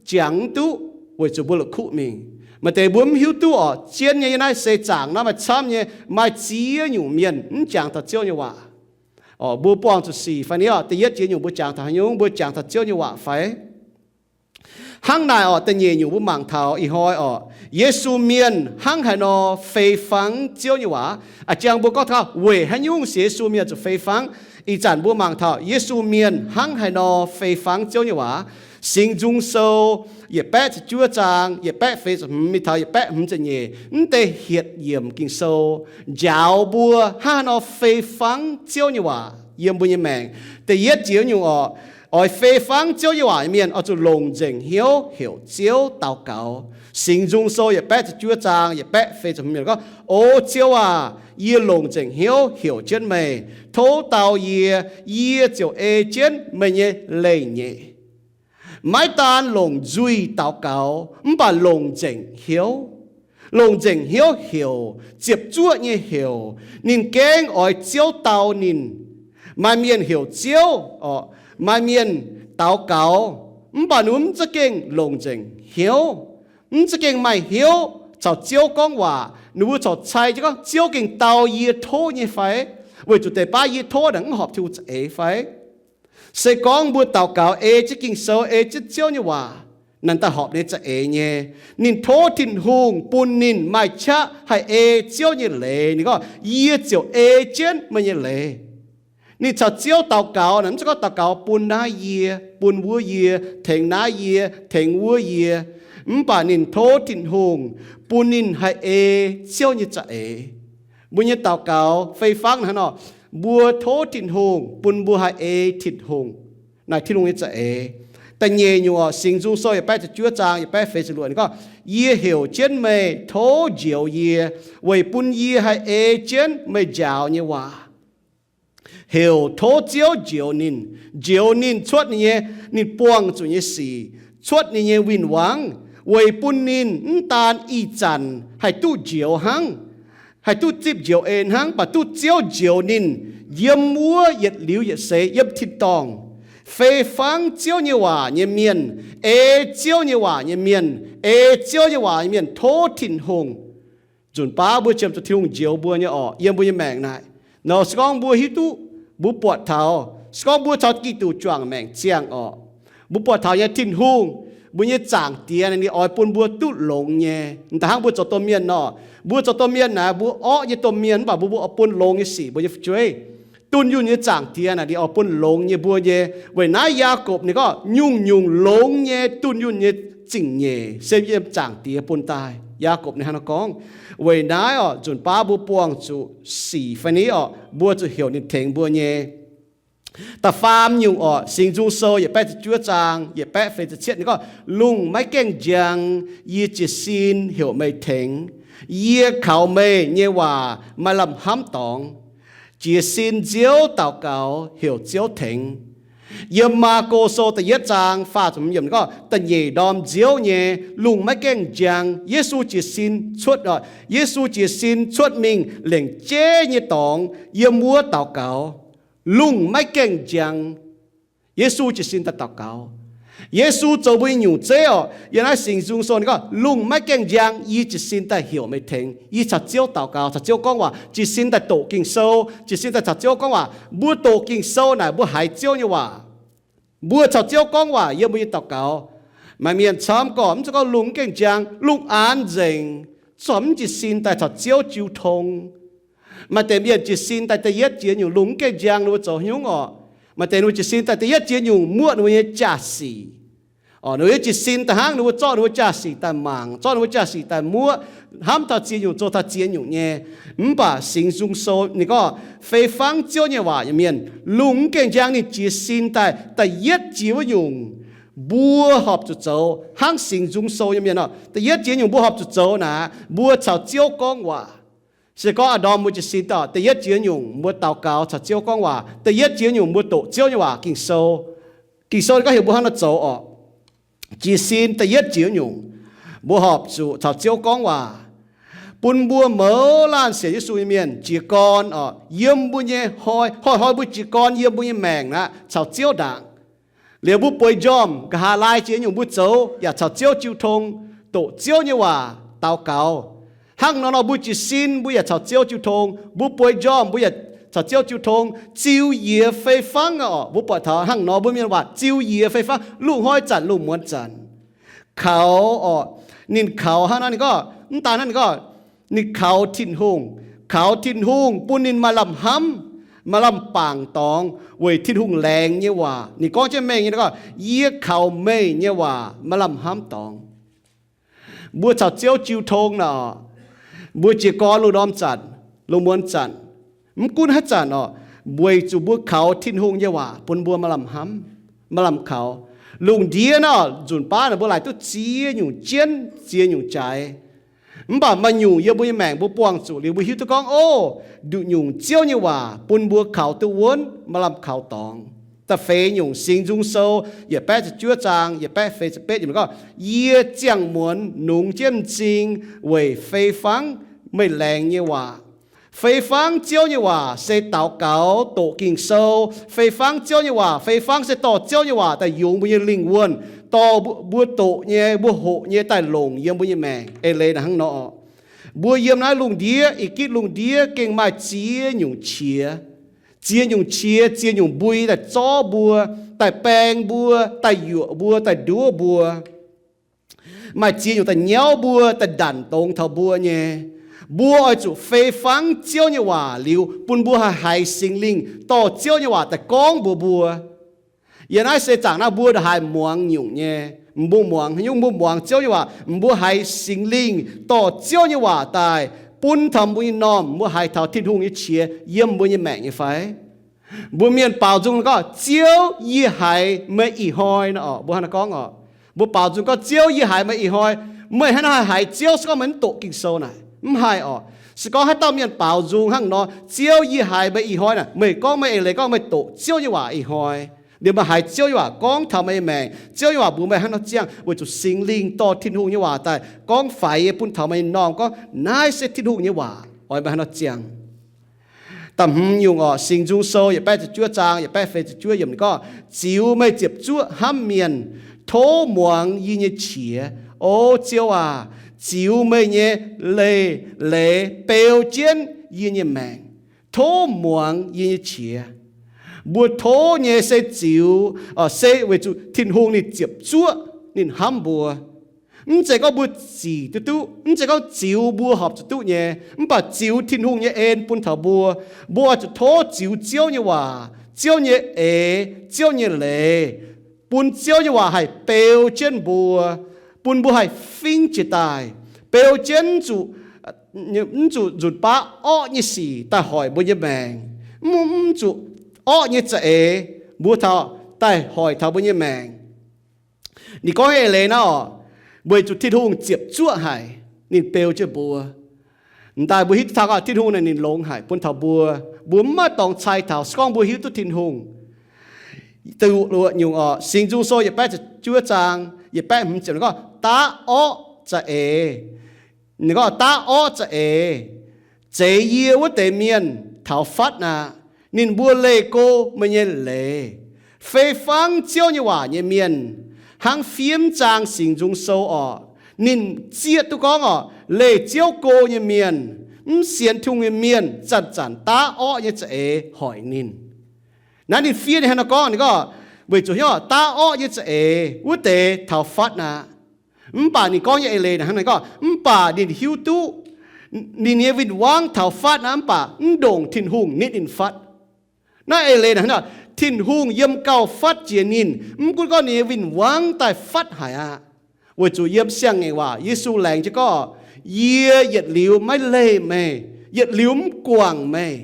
jangx mv duqv, weic zuqc mbuo la'kuqv mingh. Maaih deix mbuo mv hiuv duqv orqc, zien nyei yiem naaiv seix zaangc naaiv maaih camv nyei, maaih ziex nyungc mienh mv jangx taux Ziouv nyei waac. Orqc, mbuo buangh zuqc sic fai ni orqc, da'yietv jiex nyungc mbuo jangx taux haaix nyungc, mbuo jangx taux Ziouv nyei waac fai? Hnangv naaic orqc, da'nyeic nyungc mbuo mangc taux ih hnoi orqc, Yesu mienh hnangv haaix nor fei fangv Ziouv nyei waac. A'jang mbuo gorngv taux weic haaix nyungc sienx Yesu mienh zuqc fei fangv. Ih zanc mbuo mangc taux Yesu mienh hnangv haaix nor fei fangv Ziouv nyei waac. Singx Nzung Sou yietc baeqv ziepc juov zaang yietc baeqv feix ziepc hmz mingh taux yietc baeqv hmz ziepc nyeic, mv deix hietc yiemc Ging-Sou njaaux mbuo hnangv haaix nor fei fangv Ziouv nyei waac yiem mbuo nyei maengc. Da'yietv jiex nyungc orqc, oix fei fangv Ziouv nyei waac nyei mienh oix zuqc longc nzengc hnyouv heuc Ziouv daux gaux. Singx Nzung Sou yietc baeqv ziepc juov zaang yietc baeqv feix ziepc hmz gorngv, O Ziouv aac, yie longc nzengc hnyouv heuc jienv meih. Tov dau yie, yie ziouc ei jienv meih nyei leiz-nyeic. Maiv daan longc nzuih daux gaux, mv baac longc nzengc hnyouv. Longc nzengc hnyouv heuc, ziepc zuoqv nyei heuc. Ninh gengh oix Ziouv dau ninh. Maaih mienh heuc Ziouv, orqc, maaih mienh daux gaux, mv baac ninh mbuo mv za'gengh longc nzengc hnyouv, mv za'gengh maaih hnyouv caux Ziouv gorngv waac. Ninh mbuo corc cai jienv gorngv, Ziouv gengh dau yie tov nyei fai? Weic zuqc deix baav yie tov naaic mv horpc Tin-Hungh za'eix fai? Se gorngv mbuo daux gaux ei jienv Ging-Sou, ei jienv Ziouv nyei waac, naaic daaih horpc ninh za'eix nyei. Ninh tov Tin-Hungh bun ninh maaih qaqv haih ei Ziouv nyei leiz. Ninh gorngv, Yie ziouc ei jienv meih nyei leiz. Ninh caux Ziouv daux gaux naaic, mv zeiz gorngv daux gaux bun naaiv yie, bun wuov yie, tengx naaiv yie, tengx wuov yie. Mv baac ninh tov Tin-Hungh bun ninh haih ei Ziouv nyei za'eix. Mbuo nyei daux gaux fei fangv hnangv nor, mbuo tov Tin-Hungh bun mbuo haih ei Tin-Hungh, naaic Tin-Hungh nyei za'eix. Da'nyeic nyungc orqc, Singx Nzung Sou yietc baeqv ziepc juov zaang yietc baeqv feix ziepc luoqc ninh gorngv, Yie heuc jienv meih, tov njoux yie, weic bun yie haih ei jienv meih njaaux nyei waac. Heuc tov Ziouv njoux ninh, njoux ninh cuotv ninh nyei, ninh buangh zuqc nyei sic, cuotv ninh nyei win-wangv, weic bun ninh mv daan ih zanc haih duqv njoux hnangv, haih duqv zipv njoux en hnangv, baac duqv Ziouv njoux ninh yiem wuov yietc liuz yietc seix yiem tin-dorngh. Fei fangv Ziouv nyei waac nyei mienh, ei Ziouv nyei waac nyei mienh, ei Ziouv nyei waac nyei mienh tov Tin-Hungh. Nzunc baav mbuo qiemx zuqc Tin-Hungh njoux mbuo nyei orqc, yiem mbuo nyei maengc naaic. Nor se gorngv mbuo hiuv duqv, mbuo buatc taux, se gorngv mbuo caux Giduc juangc maengc ziangh orqc, mbuo buatc taux nyei Tin-Hungh, mbuo nyei Zaangc Diex naaic ninh oix bun mbuo duqv longx nyei. M'daaih hnangv mbuo zoux domh mienh nor, mbuo zoux domh mienh naaic mbuo orqv nyei domh mienh, mv baac mbuo, mbuo oix bun longx nyei sic mbuo nyei fu'jueiv. Dunh yunh nyei Zaangc Diex naaic ninh oix bun longx nyei mbuo nyei. Weic naaiv Yaagorpc ninh gorngv nyungc-nyungc longx nyei dunh yunh nyei zingh nyeic se yiem Zaangc Diex bun daaih. Yaagorpc ninh hnangv nor gorngv. Weic naaiv orqc, nzunc baav mbuo buangh zuqc sic fai ni orqc, mbuo zuqc heuc ninh tengx mbuo nyei. Da'faam nyungc orqc, Singx Nzung Sou yietc baeqv ziepc juov zaang yietc baeqv feix ziepc cietv ninh gorngv, Lungh maiv gaengh njang, yie jiez sin heuc meih tengx. Yie kaux meih nyei waac maaih lamh hnamv dorngx. Jiez sin nziouv daux gaux heuc Ziouv tengx. Yiem Maako Sou da'yietv zaang faah ziepc hmz yiemc gorngv, da'nyeic ndorm nziouv nyei, lungh maiv gaengh njang. Yesu jiez sin cuotv, Yesu jiez sin cuotv mingh lengc jeiv nyei dorngx yiem wuov daux gaux. Lungh maiv gaengh njang. Yesu jiez sin daaih daux gaux. Yesu zoux mbuo nyei nyungc zeiv orqc. Yiem naaiv Singx Nzung Sou ninh gorngv, Lungh maiv gaengh njang, yie jiez sin daaih heuc meih tengx. Yie caux Ziouv daux gaux, caux Ziouv gorngv waac, jiez sin daaih doqc Ging-Sou, jiez sin daaih caux Ziouv gorngv waac. Mbuo doqc Ging-Sou naaic mbuo haiz Ziouv nyei waac. Mbuo caux Ziouv gorngv waac yiem mbuo nyei daux gaux. Maaih mienh camv gorngv mv zeiz gorngv lungh mv gaengh njang, lungh aanx nzengc, corc mv jiez sin daaih caux Ziouv jiu tong. Maaih deix mienh jiez sin daaih da'yietv jiex nyungc lungh mv gaengh njang, ninh mbuo zoux hnyungv orqc. Maaih deix ninh mbuo jiez sin daaih da'yietv jiex nyungc muoqv ninh mbuo nyei jaa-sic. Orqc, ninh mbuo jiez sin daaih hnangv ninh mbuo zorqv ninh mbuo jaa-sic daaih mangc, zorqv ninh mbuo jaa-sic daaih muoqv, hnamv taux ziex nyungc zoux taux ziex nyungc nyei. Mv baac Singx Nzung Sou ninh gorngv, fei fangv Ziouv nyei waac nyei mienh, lungh mv gaengh njang ninh jiez sin daaih da'yietv jiex wuov nyungc, mbuo horpc zuqc zoux. Hnangv Singx Nzung Sou nyei mienh orqc, da'yietv jiex nyungc mbuo horpc zuqc zoux naaic, mbuo caux Ziouv gorngv waac. Se gorngv a'ndorm mbuo jiez sin daaih da'yietv jiex nyungc mbuo daux gaux caux Ziouv gorngv waac, da'yietv jiex nyungc mbuo doqc Ziouv nyei waac Ging-Sou. Ging-Sou gorngv heuc mbuo hnangv nor zoux orqc. Jiez sin da'yietv jiex nyungc, mbuo horpc zuqc caux Ziouv gorngv waac. Bun mbuo mouz laanh sienx Yesu nyei mienh jiez gorn orqc, yiem mbuo nyei hnoi, hnoi-hnoi mbuo jiez gorn yiem mbuo nyei maengc naaic caux Ziouv ndaangc. Liuz mbuo bueix njormh, nqa'haav laai jiex nyungc mbuo zoux yaac caux Ziouv jiu tong, doqc Ziouv nyei waac daux gaux. Hnangv nor nor mbuo jiez sin mbuo yaac caux Ziouv jiu tong, mbuo bueix njormh mbuo yaac caux Ziouv jiu tong, ziux yiex fei fangv oc. Mbuo buatc taux hnangv nor mbuo mienh waac ziux yiex fei fangv, lungh hnoi zanc lungh muonz zanc. Kaux oc, ninh kaux hnangv naaiv ninh gorngv, mv daan hnangv ninh gorngv, ninh kaux Tin-Hungh, kaux Tin-Hungh bun ninh maaih lamh hnamv, maaih lamh bangc dorngx weic Tin-Hungh laengz nyei waac. Ninh gorngv jienv mengh nyei, ninh gorngv, yie kaux meih nyei waac maaih lamh hnamv dorngx. Mbuo caux Ziouv jiu tong naaic, mbuo jiez gorn lungh ndorm zanc, lungh muonz zanc, mv gunv haaix zanc oc, weic zuqc mbuo kaux Tin-Hungh nyei waac bun mbuo maaih lamh hnamv, maaih lamh kaux. Lungh ndiev naaiv oc, nzunc baav naaic mbuo laaic duqv ziex nyungc jienv, ziex nyungc jaaix. Mv baac maaih nyungc yiem mbuo nyei maengc mbuo buangh zuqc liuz mbuo hiuv duqv gorngv, o, nduqc nyungc Ziouv nyei waac bun mbuo kaux duqv wuonv, maaih lamh kaux dorngx. Da'feix nyungc Singx Nzung Sou yietc baeqv ziepc juov zaang yietc baeqv feix ziepc betv yiemc gorngv, yie ziangh muonz nungx jienv m'zing weic fei fangv meih laengz nyei waac. Fei fangv Ziouv nyei waac se daux gaux, doqc Ging-Sou. Fei fangv Ziouv nyei waac, fei fangv se dorh Ziouv nyei waac daaih yungz mbuo nyei lingh wuonh, dorh mbuo doqc nyei, mbuo hoqc nyei daaih longc yiem mbuo nyei maengc. Eix leiz naaic hnangv nor oc. Mbuo yiem naaiv lungh ndiev, ih gitv lungh ndiev gengh maaih ziex nyungc qiex. Ziex nyungc qiex, ziex nyungc mbui daaih zorv mbuo, daaih baeng mbuo, daaih yuoqc mbuo, daaih nduov mbuo. Maaih ziex nyungc daaih nyauv mbuo, daaih ndanc dongz taux mbuo nyei. Mbuo oix zuqc fei fangv Ziouv nyei waac liuz, bun mbuo haih haiz Singx Lingh dorh Ziouv nyei waac daaih gorngv mbuox mbuo. Yiem naaiv seix zaangc naaiv mbuo ndongc haaix muangx nyungc nyei. Mbuo muangx haaix nyungc? Mbuo muangx Ziouv nyei waac, mbuo haiz Singx Lingh dorh Ziouv nyei waac daaih bun taux mbuo nyei m'normh, mbuo haiz taux Tin-Hungh nyei qiex yiem mbuo nyei maengc nyei fai? Mbuo mienh baaux nzung gorngv, Ziouv, yie haiz meih ih hnoi nor oc. Mbuo hnangv naaiv gorngv oc. Mbuo baaux nzung gorngv, Ziouv, yie haiz meih ih hnoi. Meih hnangv naaiv haih haiz Ziouv se gorngv meih mv doqc Ging-Sou naaic? Mv haih oc. Se gorngv haaix dauh mienh baaux nzung hnangv nor, Ziouv, yie haiz meih ih hnoi naaic, meih gorngv meih eix leiz gorngv meih doqc Ziouv nyei waac ih hnoi. Liuz meih haiz Ziouv nyei waac gorngv taux meih nyei maengc. Ziouv nyei waac mbuox meih hnangv nor ziangh, weic zuqc Singx Lingh dorh Tin-Hungh nyei waac daaih gorngv faix nyei bun taux meih nyei m'normh gorngv naaiv se Tin-Hungh nyei waac, oix meih hnangv nor ziangh. Da'hmz nyungc oc, Singx Nzung Sou yietc baeqv ziepc juov zaang yietc baeqv feix ziepc juov yiemc ninh gorngv, ziux meih ziepc zuoqv hnamv mienh, tov muangx yie nyei qiex. O Ziouv aac, ziux meih nyei leih leiz beu jienv yie nyei maengc. Tov muangx yie nyei qiex. Mbuo tov nyei se ziux, se weic zuqc Tin-Hungh ninh ziepc zuoqv ninh hnamv mbuo. Mv zeiz gorngv mbuo zic duqv duqv, mv zeiz gorngv ziux mbuo horpc zuqc duqv nyei, mv baac ziux Tin-Hungh nyei en bun taux mbuo. Mbuo oix zuqc tov ziux Ziouv nyei waac, Ziouv nyei eix, Ziouv nyei leiz, bun Ziouv nyei waac haih beu jienv mbuo, bun mbuo haih fingv jiex daaih, beu jienv zuqc, mv zuqc nzunc baav orqv nyei sic daaih hoic mbuo nyei maengc, mv zuqc orqv nyei za'eix mbuo taux daaih hoic taux mbuo nyei maengc. Ninh gorngv eix leiz naaiv oc, weic zuqc Tin-Hungh ziepc zuoqv haic, ninh beu jienv mbuo. M'daaih mbuo hiuv duqv taux Tin-Hungh naaic ninh longx haic bun taux mbuo, mbuo mv maaih dorngx cai taux se gorngv mbuo hiuv duqv Tin-Hungh. Da'luoqc nyungc oc, Singx Nzung Sou yietc baeqv ziepc juov zaang yietc baeqv hmz ziepc gorngv, daav orqv za'eix. Ninh gorngv daav orqv za'eix, zeiz yie wuov deix mienh taux fatv aqv. Ninh mbuo leih go meih nyei leiz. Fei fangv Ziouv nyei waac nyei mienh hnangv fiev mv zaang Singx Nzung Sou orqc. Ninh zieqv duqv gorngv orqc, leih Ziouv go nyei mienh, mv sienx Tin-Hungh nyei mienh zanc-zanc daav orqv nyei za'eix hoic ninh. Naaiv ninh fiev ninh hnangv nor gorngv, ninh gorngv weic zuqc hnyouv daav orqv nyei za'eix wuov deix taux fatv aqv. Mv baac ninh gorngv nyei eix leiz hnangv naaiv gorngv, mv baac ninh hiuv duqv ninh nyei win-wangv taux fatv aqv, mv baac mv ndongc Tin-Hungh nitv ninh fatv. Naaiv eix leiz hnangv nor, Tin-Hungh yiem gauh fatv jiex ninh, mv gunv gorngv ninh nyei win-wangv daaih fatv haic aqv. Weic zuqc yiem Siang-Ngaengc Waac Yesu laengz jienv gorngv, yie yietc liuz maiv leih meih, yietc liuz mv guangc meih.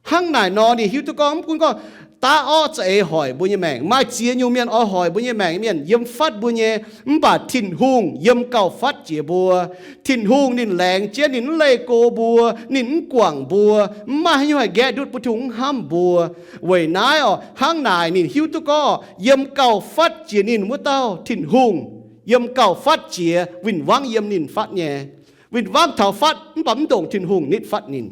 Hnangv naaic nor ninh hiuv duqv gorngv mv gunv gorngv daav orqv za'eix hoic mbuo nyei maengc, maaih ziex nyungc mienh oix hoic mbuo nyei maengc, mienh yiem fatv mbuo nyei, mv baac Tin-Hungh yiem gauh fatv jiex mbuo. Tin-Hungh ninh laengz jienv, ninh mv leih go mbuo, ninh mv guangc mbuo, mv maaih haaix nyungc haih nqaeqv ndutv bun Tin-Hungh mv hnamv mbuo. Weic naaiv orqc, hnangv naaic ninh hiuv duqv gorngv yiem gauh fatv jiex ninh wuov dauh Tin-Hungh, yiem gauh fatv jiex, win-wangv yiem ninh fatv nyei. Win-wangv taux fatv mv baac mv ndongc Tin-Hungh nitv fatv ninh.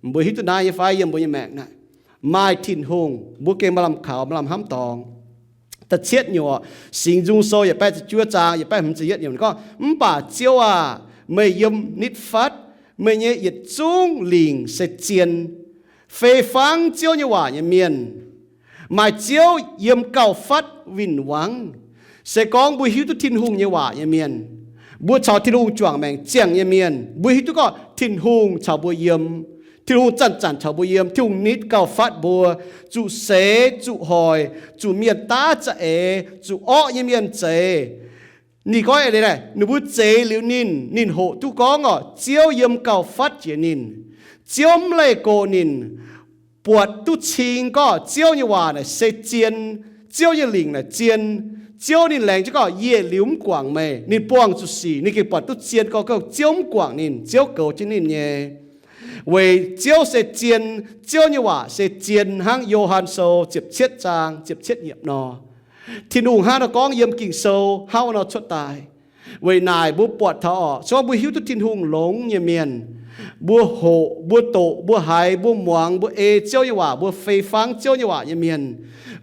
Mbuo hiuv duqv naaiv nyei fai? Yiem mbuo nyei maengc naaic maaih Tin-Hungh, mbuo gengh maaih lamh kaux, maaih lamh hnamv dorngx. Da'cietv nyungc orqc, Singx Nzung Sou yietc baeqv ziepc juov zaang yietc baeqv hmz ziepc yietv nyungc gorngv, Mv baac Ziouv aah! Meih yiem nitv fatv. Meih nyei yietc zungv lingc se zien. Fei fangv Ziouv nyei waac nyei mienh, maaih Ziouv yiem gauh fatv win-wangv. Se gorngv mbuo hiuv duqv Tin-Hungh nyei waac nyei mienh, mbuo caux Tin-Hungh juangc maengc ziangh nyei mienh, mbuo hiuv duqv gorngv Tin-Hungh caux mbuo yiem. Tin-Hungh zanc-zanc caux mbuo yiem. Tin-Hungh nitv gauh fatv mbuo, zuqc seix, zuqc hoic, zuqc mienh daav za'eix, zuqc orqv nyei mienh zeix. Ninh gorngv eix leiz, ninh mbuo zeix liuz ninh, ninh hoqc duqv gorngv orqc, Ziouv yiem gauh fatv jiex ninh. Ziouv mv leih gox ninh, buatc duqv cing gorngv Ziouv nyei waac naaic se zien, Ziouv nyei lingc naaic zien. Ziouv ninh laengz jienv gorngv, Yie yietc liuz mv guangc meih. Ninh buangh zuqc sic, ninh gengh buatc duqv zien gorngv Ziouv mv guangc ninh, Ziouv goux jienv ninh nyei. Weic Ziouv se zien, Ziouv nyei waac se zien hnangv Yo^han Sou ziepc cietv zaang ziepc cietv yiemc nor. Tin-Hungh hnangv nor gorngv yiem Ging-Sou hnangv nor cuotv daaih. Weic naaic mbuo buatc taux orqc, se gorngv mbuo hiuv duqv Tin-Hungh longx nyei mienh, mbuo hoqc, mbuo doqc, mbuo haiz, mbuo muangx, mbuo ei Ziouv nyei waac, mbuo fei fangv Ziouv nyei waac nyei mienh,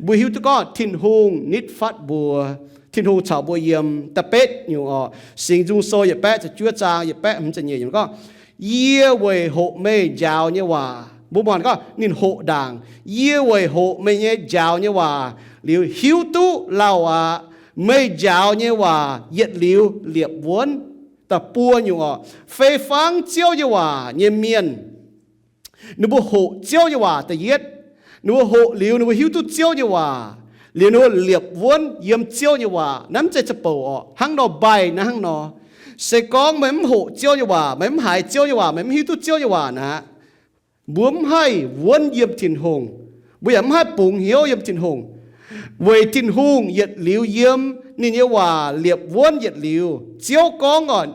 mbuo hiuv duqv gorngv Tin-Hungh nitv fatv mbuo. Tin-Hungh caux mbuo yiem. Da'betv nyungc orqc, Singx Nzung Sou yietc baeqv ziepc juov zaang yietc baeqv hmz ziepc nyeic nyungc gorngv, Yie weic hoqc meih njaaux nyei waac. Mbuo muangx gorngv ninh hoqc ndaangc, Yie weic hoqc meih nyei njaaux nyei waac liuz hiuv duqv lauh aqv. Meih njaaux nyei waac yietc liuz liepc wuonv. Da'buo nyungc orqc, fei fangv Ziouv nyei waac nyei mienh, ninh mbuo hoqc Ziouv nyei waac da'yietv. Ninh mbuo hoqc liuz ninh mbuo hiuv duqv Ziouv nyei waac, liuz ninh mbuo liepc wuonv yiem Ziouv nyei waac. Naaiv mv zeiz za'bouc orqc, hnangv nor mbaih naaiv hnangv nor. Se gorngv meih mv hoqc Ziouv nyei waac, meih mv haiz Ziouv nyei waac, meih mv hiuv duqv Ziouv nyei waac naaic, mbuo mv haih wuonv yiem Tin-Hungh, mbuo yaac mv haih bungx hnyouv yiem Tin-Hungh. Weic Tin-Hungh yietc liuz yiem, ninh nyei waac liepc wuonv yietc liuz. Ziouv gorngv orqc,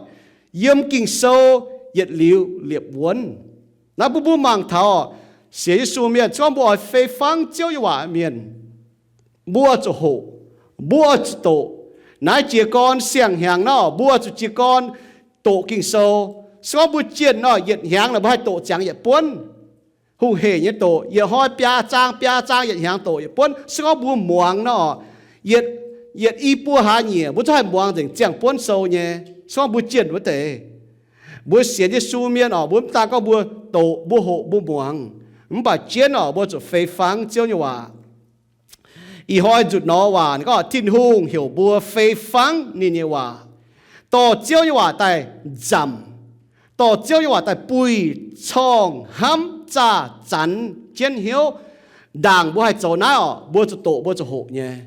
yiem Ging-Sou yietc liuz liepc wuonv. Naaiv bun mbuo mangc taux orqc, sienx Yesu mienh, se gorngv mbuo oix fei fangv Ziouv nyei waac mienh, mbuo zuqc hoqc, mbuo zuqc doqc. Naaiv jiez gorn siang-hnyangx nor, mbuo zuqc jiez gorn doqc Ging-Sou. Se gorngv mbuo jienh nor, yietc hnyangx nor mbuo haih doqc ziangx yietc buonv. Hungh hec nyei doqc, yietc hnoi biaa zaang, biaa zaang, yietc hnyangx doqc yietc buonv. Se gorngv mbuo muangx nor, yietc, yietc i buo hlaax nyieqc mbuo zungv haih muangx nzengc ziangh buonv sou nyei. Se gorngv mbuo jienh wuov deix, mbuo sienx Yesu mienh orqc, mbuo mv daan gorngv mbuo doqc, mbuo hoqc, mbuo muangx, mv baac jienv orqc, mbuo zuqc fei fangv Ziouv nyei waac. Ih hnoi nzutc nor waac gorngv Tin-Hungh heuc mbuo fei fangv ninh nyei waac, dorh Ziouv nyei waac daaih nzamc, dorh Ziouv nyei waac daaih buih, corngh, hnamv, zaah, zanx jienv hnyouv. Ndaangc mbuo haih zoux naaiv orqc, mbuo zuqc doqc, mbuo zuqc hoqc nyei.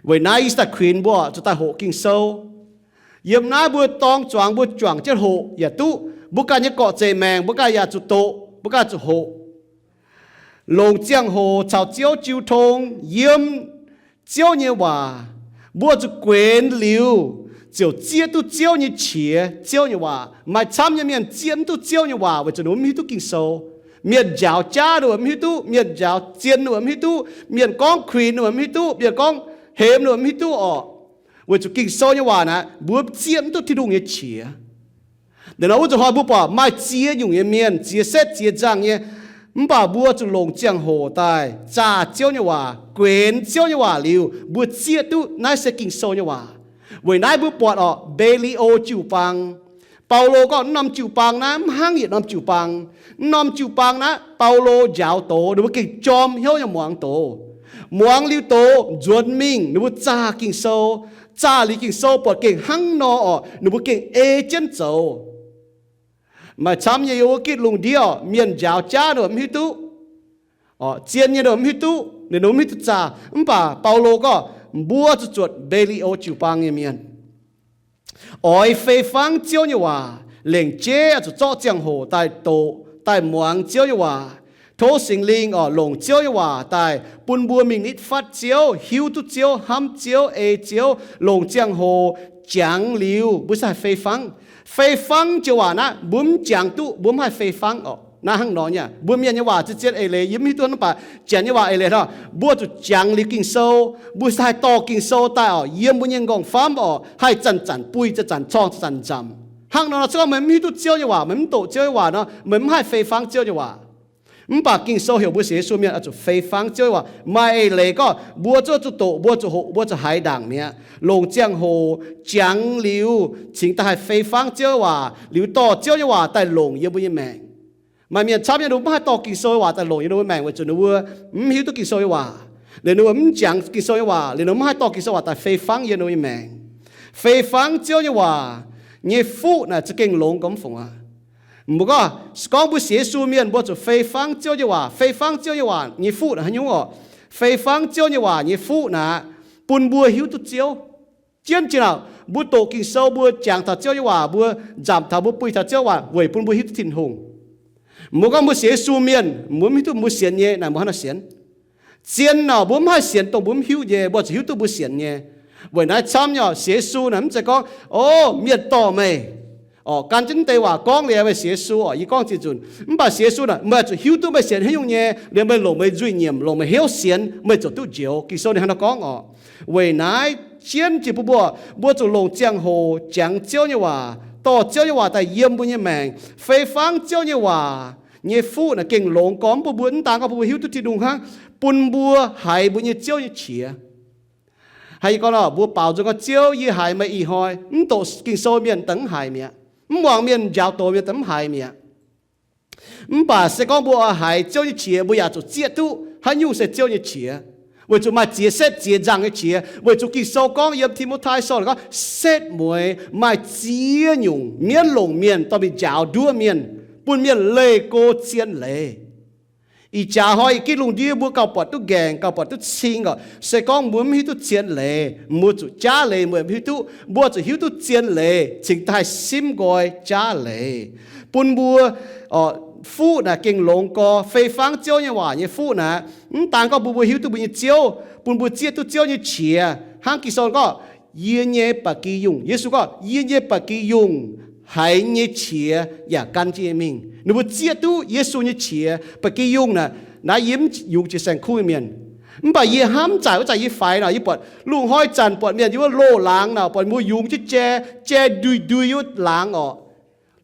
Weic naaiv ih zanc kuinx mbuo zuqc daaih hoqc Ging-Sou. Yiem naaiv mbuo dorng zuangx mbuo juangc jienv hoqc yaac duqv. Mbuo ganh nyei gorqv-zeic maengc mbuo ganh yaac zuqc doqc, mbuo ganh zuqc hoqc. Longc ziangh hoc caux Ziouv jiu tong yiem Ziouv nyei waac, mbuo zuqc guenx liuz ziouc zieqv duqv Ziouv nyei qiex, Ziouv nyei waac. Maaih camv nyei mienh zieqv mv duqv Ziouv nyei waac weic zuqc ninh mbuo mv hiuv duqv Ging-Sou. Mienh njaaux jaav ninh mbuo mv hiuv duqv, mienh njaaux zien ninh mbuo mv hiuv duqv, mienh gorngv kuinx ninh mbuo mv hiuv duqv, mienh gorngv hemx ninh mbuo mv hiuv duqv orqc. Weic zuqc Ging-Sou nyei waac naaic mbuo zieqv mv duqv Tin-Hungh nyei qiex. Deix nor wuov zuqc hnoi mbuo buatc maaih ziex nyungc nyei mienh, ziex setv ziex nzangc nyei, mv baac mbuo zuqc longc ziangh hoc daaih zaah Ziouv nyei waac, guenx Ziouv nyei waac liuz, mbuo zieqv duqv naaiv se Ging-Sou nyei waac. Weic naaiv mbuo buatc orqc, Mbe^li^o jiu-baang. Baulo gorngv mv norm jiu-baang naaiv mv hnangv yietc norm jiu-baang. Mv norm jiu-baang naaiv Baulo njaaux doz, ninh mbuo gengh jorm hnyouv nyei muangx doz. Muangx liuz doz nzuonx mingh, ninh mbuo zaah Ging-Sou. Zaah liuz Ging-Sou buatc gengh hnangv nor orqc, ninh mbuo gengh ei jienv zoux. Maaih camv nyei yiem wuov gitv lungh ndiev orqc, mienh njaaux jaav ninh mbuo mv hiuv duqv, orqc, zien nyei ninh mbuo mv hiuv duqv, ninh mbuo mv hiuv duqv zaah. Mv baac Baulo gorngv mbuo zuqc zuotc Mbe^li^o jiu-baang nyei mienh. Oix fei fangv Ziouv nyei waac, lengc jeiv oix zuqc zorqv ziangh hoc daaih doqc, daaih muangx Ziouv nyei waac. Tov Singx Lingh orqc, longc Ziouv nyei waac daaih bun mbuo mingh nitv fatv Ziouv, hiuv duqv Ziouv, hnamv Ziouv, ei Ziouv, longc ziangh hoc jangx liuz mbuo se haih fei fangv. Fei fangv joux waac naaiv mbuo mv jangx duqv, mbuo mv haih fei fangv orqc. Naaiv hnangv nor nyei, mbuo mienh nyei waac zien-zien eix leiz yie mv hiuv duqv, mv baac Janx nyei waac eix leiz hnangv. Mbuo zuqc jangx liuz Ging-Sou, mbuo se haih dorh Ging-Sou daaih orqc, yiem mbuo nyei m'nqorngv famv orqc, haih zanc-zanc buih, zanc-zanc corngh, zanc-zanc nzamc. Hnangv nor, se gorngv meih mv hiuv duqv Ziouv nyei waac, meih mv doqc Ziouv nyei waac nor, meih mv haih fei fangv Ziouv nyei waac. Mv baac Ging-Sou heuc mbuo sienx Yesu mienh oix zuqc fei fangv Ziouv nyei waac. Maaih eix leiz gorngv mbuo zuqc zuqc doqc, mbuo zuqc hoqc, mbuo zuqc haiz ndaangc mi'aqv. Longc ziangh hoc jangx liuz cingx daaih haih fei fangv Ziouv nyei waac liuz dorh Ziouv nyei waac daaih longc yiem mbuo nyei maengc. Maaih mienh camv nyei, ninh mbuo maiv haih dorh Ging-Sou nyei waac daaih longc yiem ninh mbuo maengc weic zuqc ninh mbuo mv hiuv duqv Ging-Sou nyei waac, liuz ninh mbuo mv jangx Ging-Sou nyei waac, liuz ninh mbuo mv haih dorh Ging-Sou waac daaih fei fangv yiem ninh mbuo nyei maengc. Fei fangv Ziouv nyei waac nyei fuqv naaic za'gengh longx gormx fungc aqv. Mbuo gorngv, se gorngv mbuo sienx Yesu mienh mbuo zuqc fei fangv Ziouv nyei waac. Fei fangv Ziouv nyei waac nyei fuqv naaic haaix nyungc orqc? Fei fangv Ziouv nyei waac nyei fuqv naaic bun mbuo hiuv duqv Ziouv. Jienv jiex naaic mbuo doqc Ging-Sou, mbuo jangx taux Ziouv nyei waac, mbuo nzamc taux, mbuo buih taux Ziouv waac weic bun mbuo hiuv duqv Tin-Hungh. Mbuo gorngv mbuo sienx Yesu mienh, mbuo mv hiuv duqv mbuo sienx nyei naaic, mbuo hnangv naaic sienx. Zien naaic mbuo mv haih sienx dongh mbuo mv hiuv nyei, mbuo zuqc hiuv duqv mbuo sienx nyei. Weic naaiv camv nyei orqc, sienx Yesu naaic mv zeiz gorngv, o, mienh dorh meih orqc, gan jienv deix waac gorngv liuz meih sienx Yesu orqc, yie gorngv ziex nzunc. Mv baac sienx Yesu naaic meih zuqc hiuv duqv meih sienx haaix nyungc nyei, liuz meih longc meih nzuih nyiemc, longc meih hnyouv sienx, meih ziouc duqv njoux. Ging-Sou ninh hnangv nor gorngv orqc. Weic naaiv jienv jiex bun mbuo, mbuo zuqc longc ziangh hoc jangx Ziouv nyei waac, dorh Ziouv nyei waac daaih yiem mbuo nyei maengc. Fei fangv Ziouv nyei waac nyei fuqv naaic gengh longx gormx bun mbuo, mv daan gorngv bun mbuo hiuv duqv Tin-Hungh hnangv, bun mbuo haiz mbuo nyei Ziouv nyei qiex. Haiz yie gorngv nor, mbuo baaux nzung gorngv, Ziouv, yie haiz meih ih hnoi. Mv doqc Ging-Sou mienh daaih mv haiz mi'aqv. Mv muangx mienh njaaux doz mienh daaih mv haiz mi'aqv. Mv baac se gorngv mbuo oix haiz Ziouv nyei qiex, mbuo yaac zuqc zieqv duqv haaix nyungc se Ziouv nyei qiex. Weic zuqc maaih ziex setv ziex nzangc nyei qiex. Weic zuqc Ging-Sou gorngv yiem Ti^mo^tai Sou gorngv, setv mueiz maaih ziex nyungc mienv longc mienh dorh mingh njaaux nduov mienh, bun mienh leih go zien leiz. Ih jaax hnoi ih gitv lungh ndiev mbuo gauh buatc duqv nqaengc, gauh buatc duqv cing orqc. Se gorngv mbuo mv hiuv duqv zien leiz, mbuo zuqc jaav leiz mbuo mv hiuv duqv. Mbuo zuqc hiuv duqv zien leiz cingx daaih haih simv nqoi jaav leiz, bun mbuo fuqv naaic gengh longx gorx. Fei fangv Ziouv nyei waac nyei fuqv naaic mv daan gorngv bun mbuo hiuv duqv mbuo nyei Ziouv, bun mbuo zieqv duqv Ziouv nyei qiex. Hnangv Ging-Sou gorngv, yie nyei ba'gi yungh, Yesu gorngv, yie nyei ba'gi yungh haiz nyei qiex yaac gan jienv yie mingh. Ninh mbuo zieqv duqv Yesu nyei qiex. Ba'gi yungh naaic, naaiv yie mv yungz jiex saeng-kuv nyei mienh. Mv baac yie hnamv zanc wuov zanc yie faix nor, yie buatc lungh hnoi zanc buatc mienh yiem wuov loz-laangz nor, buatc mbuo yungz jienv jai, jai ndui-ndui yiem wuov laangz orqc.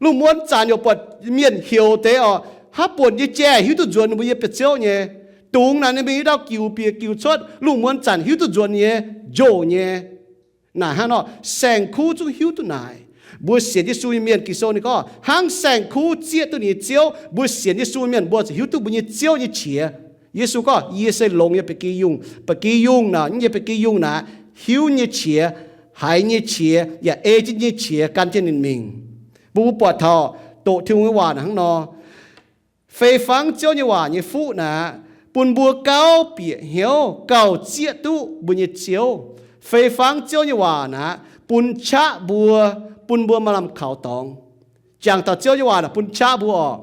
Lungh muonz zanc yaac buatc mienh heuc deix orqc, haaix buonc nyei jai hiuv duqv nzuonx ninh mbuo nyei biauv-ziouv nyei. Dungx naaic ninh mbuo nyei ndau-giux bieqc giux cuotv, lungh muonz zanc hiuv duqv nzuonx nyei, njouh nyei. Naaic hnangv nor, saeng-kuv zungv hiuv duqv naaic. Mbuo sienx Yesu nyei mienh, Ging-Sou ninh gorngv hnangv saeng-kuv zieqv duqv ninh nyei Ziouv, mbuo sienx Yesu mienh mbuo zuqc hiuv duqv mbuo nyei Ziouv nyei qiex. Yesu gorngv, yie se longx nyei ba'gi yungh. Ba'gi yungh naaic, nyei ba'gi yungh naaic, hiuv nyei qiex, haiz nyei qiex, yaac ei jienv nyei qiex gan jienv ninh mingh. Mbuo, mbuo buatc taux doqc Tin-Hungh nyei waac naaic hnangv nor. Fei fangv Ziouv nyei waac nyei fuqv naaic, bun mbuo gauh bieqc hnyouv gauh zieqv duqv mbuo nyei Ziouv. Fei fangv Ziouv nyei waac naaic, bun qaqv mbuo, bun mbuo maaih lamh kaux dorngx. Jangx taux Ziouv nyei waac naaic bun qaqv mbuo orqc.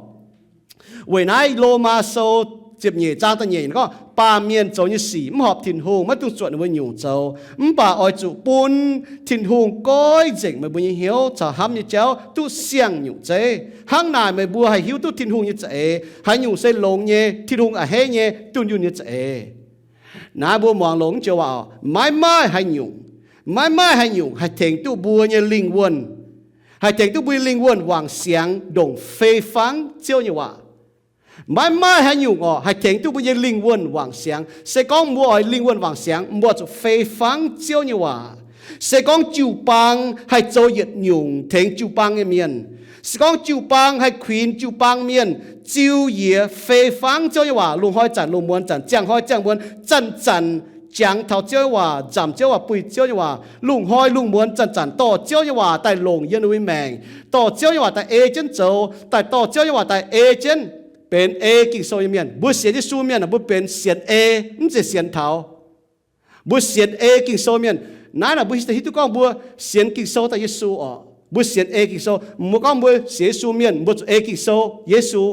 Weic naaiv Lomaa Sou ziepc nyeic zaang da'nyeic gorngv, baamh mienh zoux nyei sic mv horpc Tin-Hungh, maiv dungx zuotc ninh mbuo nyungc zoux. Mv baac oix zuqc bun Tin-Hungh goiv nzengc meih mbuo nyei hnyouv caux hnamv nyei jauv duqv siang-nyungc zeiv. Hnangv naaic meih mbuo haih hiuv duqv Tin-Hungh nyei za'eix, haaix nyungc se longx nyei, Tin-Hungh a'hneiv nyei, dunh yunh nyei za'eix. Naaiv mbuo muangx longx joux waac, maiv maaih haaix nyungc, maiv maaih haaix nyungc haih tengx duqv mbuo nyei lingh wuonh, haih tengx duqv mbuo nyei lingh wuonh wangc siangx ndongc fei fangv Ziouv nyei waac. Maiv maaih haaix nyungc orqc haih tengx duqv mbuo nyei lingh wuonh wangc siangx. Se gorngv mbuo oix lingh wuonh wangc siangx, mbuo zuqc fei fangv Ziouv nyei waac. Se gorngv jiu-baang haih zoux yietc nyungc tengx jiu-baang nyei mienh, se gorngv jiu-baang haih kuinx jiu-baang mienh, ziux yie fei fangv Ziouv nyei waac, lungh hnoi zanc lungh muonz zanc, ziangh hnoi ziangh muonz, zanc-zanc jangx taux Ziouv nyei waac, nzamc Ziouv waac, buih Ziouv nyei waac, lungh hnoi lungh muonz zanc-zanc dorh Ziouv nyei waac daaih longc yiem ninh mbuo nyei maengc, dorh Ziouv nyei waac daaih ei jienv zoux, daaih dorh Ziouv nyei waac daaih ei jienv benx ei Ging-Sou nyei mienh. Mbuo sienx Yesu mienh, mbuo benx sienx ei, mv zeiz sienx taux. Mbuo sienx ei Ging-Sou mienh. Naaiv naaic mbuo hiuv duqv gorngv mbuo sienx Ging-Sou daaih Yesu orqc. Mbuo sienx ei Ging-Sou. Mbuo gorngv mbuo sienx Yesu mienh, mbuo zuqc ei Ging-Sou, Yesu.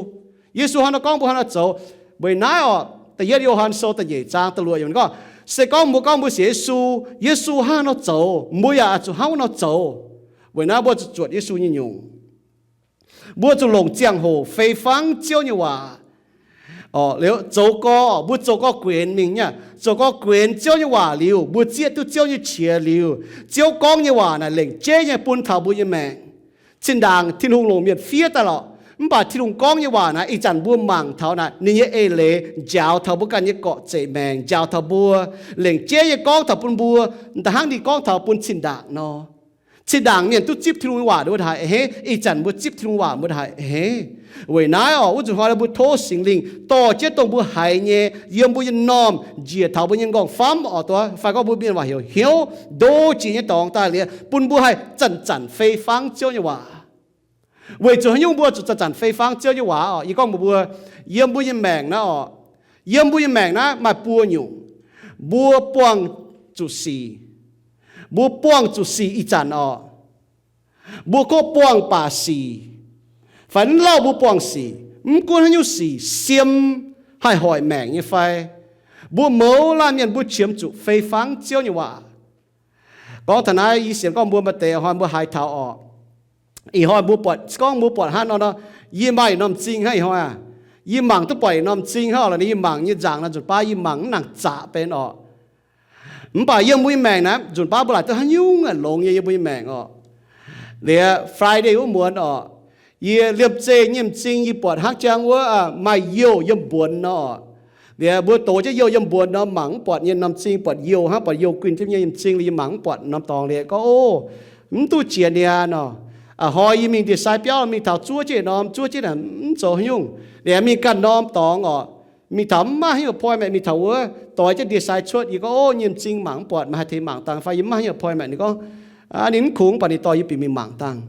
Yesu hnangv nor gorngv, mbuo hnangv nor zoux. Weic naaiv orqc, da'yietv Yo^han Sou da'nyeic zaang da'luoqc yiemc gorngv, se gorngv mbuo gorngv mbuo sienx Yesu, Yesu hnangv nor zoux, mbuo yaac zuqc hnangv nor zoux. Weic naaiv mbuo zuqc zuotc Yesu nyei nyungc. Mbuo zuqc longc ziangh hoc fei fangv Ziouv nyei waac. Liuz zoux gorx, mbuo zoux gorx guenx mingh nyei. Zoux gorx guenx Ziouv nyei waac liuz, mbuo zieqv duqv Ziouv nyei qiex liuz, Ziouv gorngv nyei waac naaic lengc jeiv nyei bun taux mbuo nyei maengc. Zinh ndaangc Tin-Hungh longc mienh fiev daaih lorqc, Mv baac Tin-Hungh gorngv nyei waac naaiv, ih zanc mbuo mangc taux naaic, ninh nyei eix leiz njaaux taux mbuo ganh nyei gorqv-zeic maengc, njaaux taux mbuo, lengc jeiv nyei gorngv taux bun mbuo, da'hnangv ninh gorngv taux bun zinh ndaangc nor. Zinh ndaangc mienh duqv zipv Tin-Hungh nyei waac mbuo haih a'hneiv, ih zanc mbuo zipv Tin-Hungh waac mbuo haih a'hneiv. Weic naaiv oc, wuov nzunc hnoi mbuo tov Singx Lingh dorh jienv dongh mbuo haiz nyei yiem mbuo nyei m'normh njiec taux mbuo nyei m'nqorngv-famv oc, fai gorngv mbuo mienh waac heuc hnyouv, ndo jiex nyei dorngx daaih liuz, bun mbuo haih zanc-zanc fei fangv Ziouv nyei waac. Weic zuqc haaix nyungc mbuo zuqc zanc-zanc fei fangv Ziouv nyei waac oc? Yie gorngv mbuox mbuo, yiem mbuo nyei maengc naaiv oc, yiem mbuo nyei maengc naaiv maaih buo nyungc, mbuo buangh zuqc sic. Mbuo buangh zuqc sic ih zanc oc, mbuo gorngv buangh baac sic, fai mv lauh mbuo buangh sic, mv gunv haaix nyungc sic, siem, haih hoic maengc nyei fai, mbuo mouz laanh mienh mbuo qiemx zuqc fei fangv Ziouv nyei waac. Gorngv taux naaiv, yie sienx gorngv mbuo maaih deix hnoi mbuo haiz taux oc, ih hnoi mbuo buatc, gorngv mbuo buatc hnangv nor nor, yie maaih norm m'zing hnangv ih hnoi aqv. Yie mangc duqv buatc norm m'zing hnangv oc, lorqc, yie mangc nyei nzaangc naaiv nzunc baav yie mangc mv nangc zaqc benx oc. Mv baac yiem mbuo nyei maengc naaiv nzunc baav mbuo laaic duqv haaix nyungc longx nyei yiem mbuo nyei maengc oc. Liuz Friday wuov muonz oc, yie liemh zeih nyei m'zing yie buatc hnangv jangx wuov maaih youh yiem mbuonx nor oc. Liuz mbuo dox jienv youh yiem mbuonx nor, mangc mv buatc nyei norm m'zing, buatc youh hnangv, buatc youh guinh jienv nyei m'zing liuz yie mangc mv buatc norm dorngx liuz gorngv, Ov, mv duqv jiex niaa nor. A'hnoi yie mingh ndie-sai biauv mingh taux zuov jienv norm, zuov jienv naaic mv zoux haaix nyungc. Liuz mingh ganh norm dorngx oc, mingh taux mv maaih haaix nyungc appointment, mingh taux wuov doix jienv ndie-sai cuotv, yie gorngv, Ov, nyei m'zing mangc mv buatc, meih haih tengx mangc dangh fai? Yie mv maaih haaix nyungc appointment. Ninh gorngv, ninh mv kungx, mv baac ninh dorh yie bieqc mingh mangc dangh.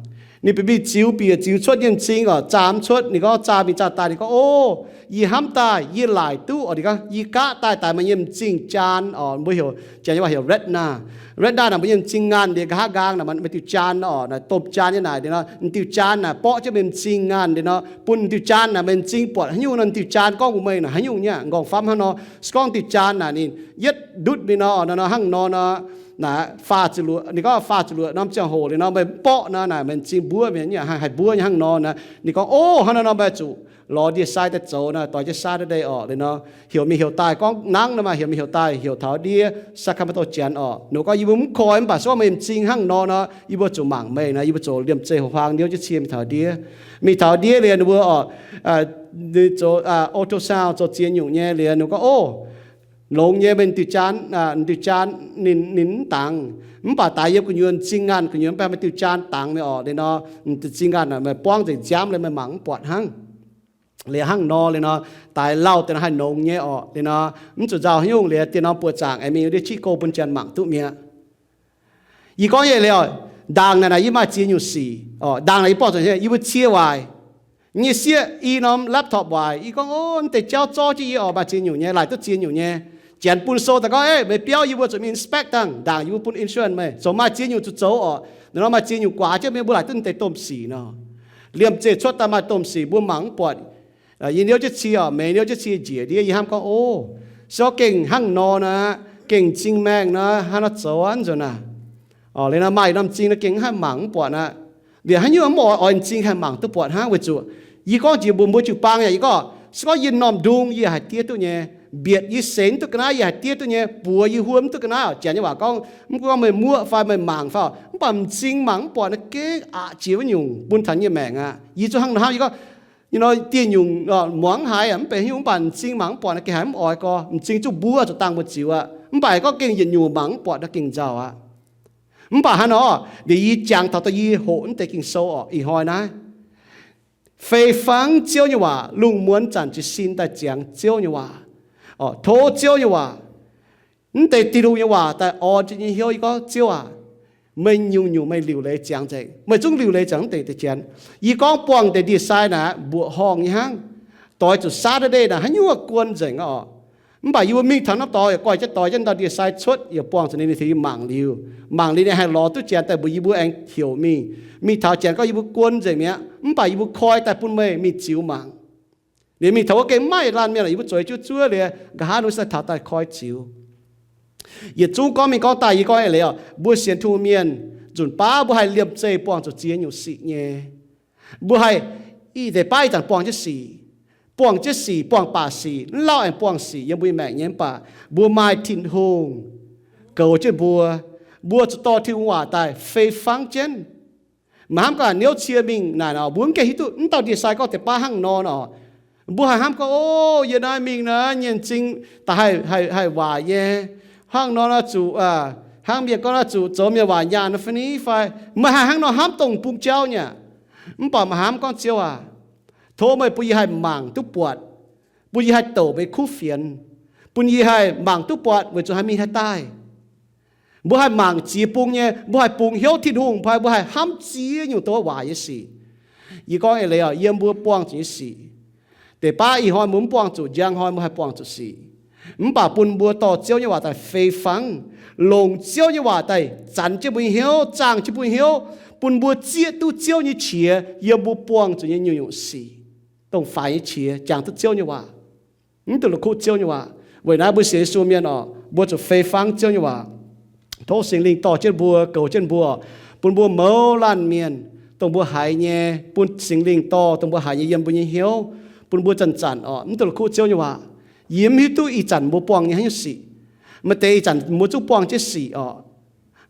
Ninh bieqc mingh ziux, bieqc ziux cuotv nyei m'zing oc, zaah mv cuotv. Ninh gorngv zaah mingh zaah daaih, ninh gorngv, Ov, yie hnamv daaih yie laaic duqv oc. Ninh gorngv yie gaqv daaih daaix meih nyei m'zing jaan oc. Mbuo heuc, janx nyei waac heuc retina. Retina naaic mbuo nyei m'zing ngaanh liuz, nqa'haav nqaang naaic maaih diuh jaan oc, naaic domh jaan nyei naaic. Liuz nor m'diuh jaan naaic borqv jienv meih m'zing ngaanh. Liuz nor bun m'diuh jaan naaic meih m'zing buatc haaix nyungc nor, m'diuh jaan gorngv mbuox meih naaic haaix nyungc nyei m'nqorngv-famv hnangv nor. Se gorngv m'diuh jaan naaic ninh yietv ndutv mingh nor, nor, nor hnangv nor nor, naaic faah ziepc luoqc, ninh gorngv faah ziepc luoqc norm ziangh hoc liuz nor meih mv borqv nor, naaic meih m'zing mbuov mienh, haih mbuov nyei hnangv nor. Naaic ninh gorngv, Ov, hnangv nor nor meih zuqc lorz ndie-sai daaih zoux nor, doix jienv Saturday oc. Liuz nor heuc mingh heuc daaih gorngv nangv nor maah, heuc mingh heuc daaih heuc taux ndiev Sacramento janx oc. Ninh gorngv, Yie mbuo mv koi, mv baac se gorngv meih m'zing hnangv nor nor, yie mbuo zuqc mangc meih nor, yie mbuo zuqc liemh zeih houx huaang niouv jienv cie mingh taux ndiev. Mingh taux ndiev liuz ninh mbuo oc, zoux ultrasound, zoux ziex nyungc nyei liuz ninh gorngv, Ov, longx nyei, meih diuh jaan, diuh jaan ninh, ninh mv dangx, mv baac daaix yiem gu'nyuoz m'zing ngaanh gu'nyuoz mv baac meih diuh jaan dangx mingh oc. Liuz nor m'zing ngaanh meih buangv nzengc nziaamv liuz meih mangc mv buatc hnangv. Liuz hnangv nor liuz nor, daaix lauh deix nor haih nongx nyei oc. Liuz nor mv zuqc nzauh haaix nyungc liuz, diex norm buoqc zaangc aengx mingh ndiev jiv go bun janx mangc duqv mi'aqv. Yie gorngv nyei liuz, ndaangc naaic naaic yie maaih ziex nyungc sic oc. Ndaangc naaic yie buangh zuqc, yie mbuo cie waaic nyei sieqv i norm laptop waaic. Yie gorngv, Ov, mv deix jauv zorqv jienv yie oc, maaih ziex nyungc nyei, laaic duqv ziex nyungc nyei. Janx bun sou daaih gorngv, Ov, meih biauv yie mbuo zuqc mingh inspect dangh, ndaangc yie mbuo bun insurance meih, zoux maaih ziex nyungc zuqc zoux oc. Naaiv nor maaih ziex nyungc guaax jienv mingh, mbuo laaic duqv mv deix domh sic nor. Liemh zeih cuotv daaih maaih domh sic mbuo mangc mv buatc. Yie niouv jienv cie oc, meih niouv jienv cie njiec ndiev, yie hnamv gorngv, Ov, se gorngv gengh hnangv nor nor, gengh m'zing maengh nor, hnangv nor zoux aqv nzuonx aac. Liuz nor maaih norm m'zing nor gengh mv haih mangc mv buatc aqv. Liuz haaix nyungc mv oix, oix m'zing haih mangc duqv buatc hnangv? Weic zuqc yie gorngv jiex mbuox mbuo jiu-baang yaac yie gorngv, se gorngv yie m'normh ndung yie haih diev duqv nyei, mbietc yie seix mv duqv ga'naaiv yie haih diev duqv nyei, buoz yie huom mv duqv ga'naaiv oc. Janx nyei waac gorngv, mv gunv gorngv meih muoqv fai meih mangc fai oc, mv baac m'zing mangc mv buatc nor gengh aqc jiex wuov nyungc bun taux yie nyei maengc aqv. Yie zungv hnangv nor hnamv, yie gorngv, nyei nor dieh nyungc muangx haiz mv benx haaix nyungc, mv baac m'zing mangc mv buatc nor gengh haiz mv oix gorx. M'zing zungv mbuov zuqc dangh mbuo ziux aqv. Mv baac gorngv gengh yietc nyungc mangc mv buatc nor gengh nzauh aqv. Mv baac hnangv nor, liuz yie jangx taux daaih yie hoqc mv deix Ging-Sou oc, ih hnoi naaiv, fei fangv Ziouv nyei waac, lungh muonz zanc jiez sin daaih ziangx Ziouv nyei waac, tov Ziouv nyei waac, mv deix Tin-Hungh nyei waac daaih orn jienv nyei hnyouv. Yie gorngv, Ziouv aac, meih nyungc-nyungc meih liuc leiz ziangx nzengc. Meih zungv liuc leiz ziangx mv deix deix janx. Yie gorngv buangh deix ndie-sai naaic mbuoqc horngh nyei hnangv. Doix zuqc Saturday naaic haaix nyungc guon nzengc aqv oc. Mv baac yie mbuo mingh taux norm dorngx yaac goiv jienv doix jienv ndau ndie-sai cuotv, yaac buangh zuqc ninh, ninh tengx yie mangc liuz. Mangc liuz ninh haih lorz duqv janx daaih mbuox yie mbuo aengx heuc mingh. Mingh taux janx gorngv yie mbuo guon nzengc mi'aqv, mv baac yie mbuo koi daaih bun meih mingh ziux mangc. Liuz mingh taux wuov gengh maiv maaih laanh mienh oc, yie mbuo zueiz jienv zuov liuz, nqa'haav nor se taux daaih koi ziux. Yietc zungv gorngv mingh gorngv daaih, yie gorngv eix leiz oc, mbuo sienx Tin-Hungh mienh nzunc baav mbuo haih liemh zeih buangh zuqc ziex nyungc sic nyei. Mbuo haih ih deix baav ih zanc buangh jienv sic, buangh jienv sic, buangh baac sic, mv lauh aengx buangh sic yiem mbuo nyei maengc nyei, mv baac mbuo maaih Tin-Hungh goux jienv mbuo. Mbuo zuqc dorh Tin-Hungh waac daaih fei fangv jienv. Maaih hnamv gorngv niouv cie mingh naaic nor, mbuo mv gaengh hiuv duqv mv dauh ndie-sai gorngv deix baav hnangv nor nor. Mbuo haih hnamv gorngv, o, yie naaiv mingh naaiv nyei m'zing daaih haih, haih, haih waaic nyei. Hnangv nor naaiv zuqc, hnangv mienh gorngv naaiv zuqc zoux mienh waac nyaanh fai ni fai. Meih haih hnangv nor hnamv dongh bung jauv nyei aqv. Mv baac maaih hnamv gorngv Ziouv aac, tov meih bun yie haih mangc duqv buatc, bun yie haih douc meih kuv fienx, bun yie haih mangc duqv buatc weic zuqc haih mingh haih daaih. Mbuo haih mangc ziex bung nyei, mbuo haih bungx hnyouv Tin-Hungh, mbuo haih hnamv ziex nyungc douz waac nyei sic. Yie gorngv eix leiz oc, yiem mbuo buangh zuqc nyei sic, deix baav ih hnoi mbuo mv buangh zuqc, njang hnoi mbuo haih buangh zuqc sic. Mv baac bun mbuo dorh Ziouv nyei waac daaih fei fangv, longc Ziouv nyei waac daaih zanc jienv mbuo nyei hnyouv, zaangh jienv mbuo nyei hnyouv, bun mbuo zieqv duqv Ziouv nyei qiex yiem mbuo buangh zuqc nyei nyungc-nyungc sic, dongh faix nyei qiex jangx duqv Ziouv nyei waac. Mv dungx la'kuqv Ziouv nyei waac. Weic naaiv mbuo sienx Yesu mienh oc, mbuo zuqc fei fangv Ziouv nyei waac. Tov Singx Lingh dorh jienv mbuo, goux jienv mbuo, bun mbuo mouz laanh mienh, dongh mbuo haiz nyei, bun Singx Lingh dorh dongh mbuo haiz nyei yiem mbuo nyei hnyouv, bun mbuo zanc-zanc oc, mv dungx la'kuqv Ziouv nyei waac. Yie mv hiuv duqv ih zanc mbuo buangh nyei haaix nyungc sic. Maaih deix ih zanc mbuo zungv buangh jienv sic oc,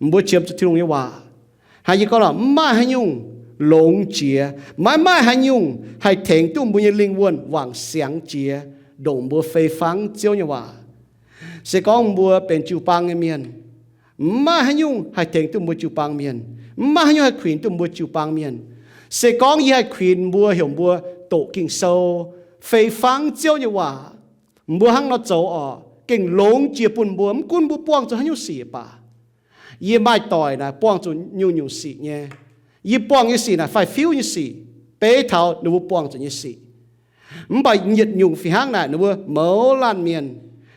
mbuo qiemx zuqc Tin-Hungh nyei waac. Hnangv yie gorngv lorqc, mv maaih haaix nyungc longx jiex, maiv maaih haaix nyungc haih tengx duqv mbuo nyei lingh wuonh wangc siangx jiex, ndongc mbuo fei fangv Ziouv nyei waac. Se gorngv mbuo benx jiu-baang nyei mienh, mv maaih haaix nyungc haih tengx duqv mbuo jiu-baang mienh, mv maaih haaix nyungc haih kuinx duqv mbuo jiu-baang mienh. Se gorngv yie haih kuinx mbuo heuc mbuo doqc Ging-Sou, fei fangv Ziouv nyei waac, mbuo hnangv nor zoux oc, gengh longx jiex bun mbuo. Mv gunv mbuo buangh zuqc haaix nyungc sic baac, yie maaih doic naaic buangh zuqc nyungc-nyungc sic nyei. Yie buangh nyei sic naaic faix-fiuv nyei sic, beiv taux ninh mbuo buangh zuqc nyei sic. Mv baac yietc nyungc fih hnangv naaic ninh mbuo mouz laanh mienh,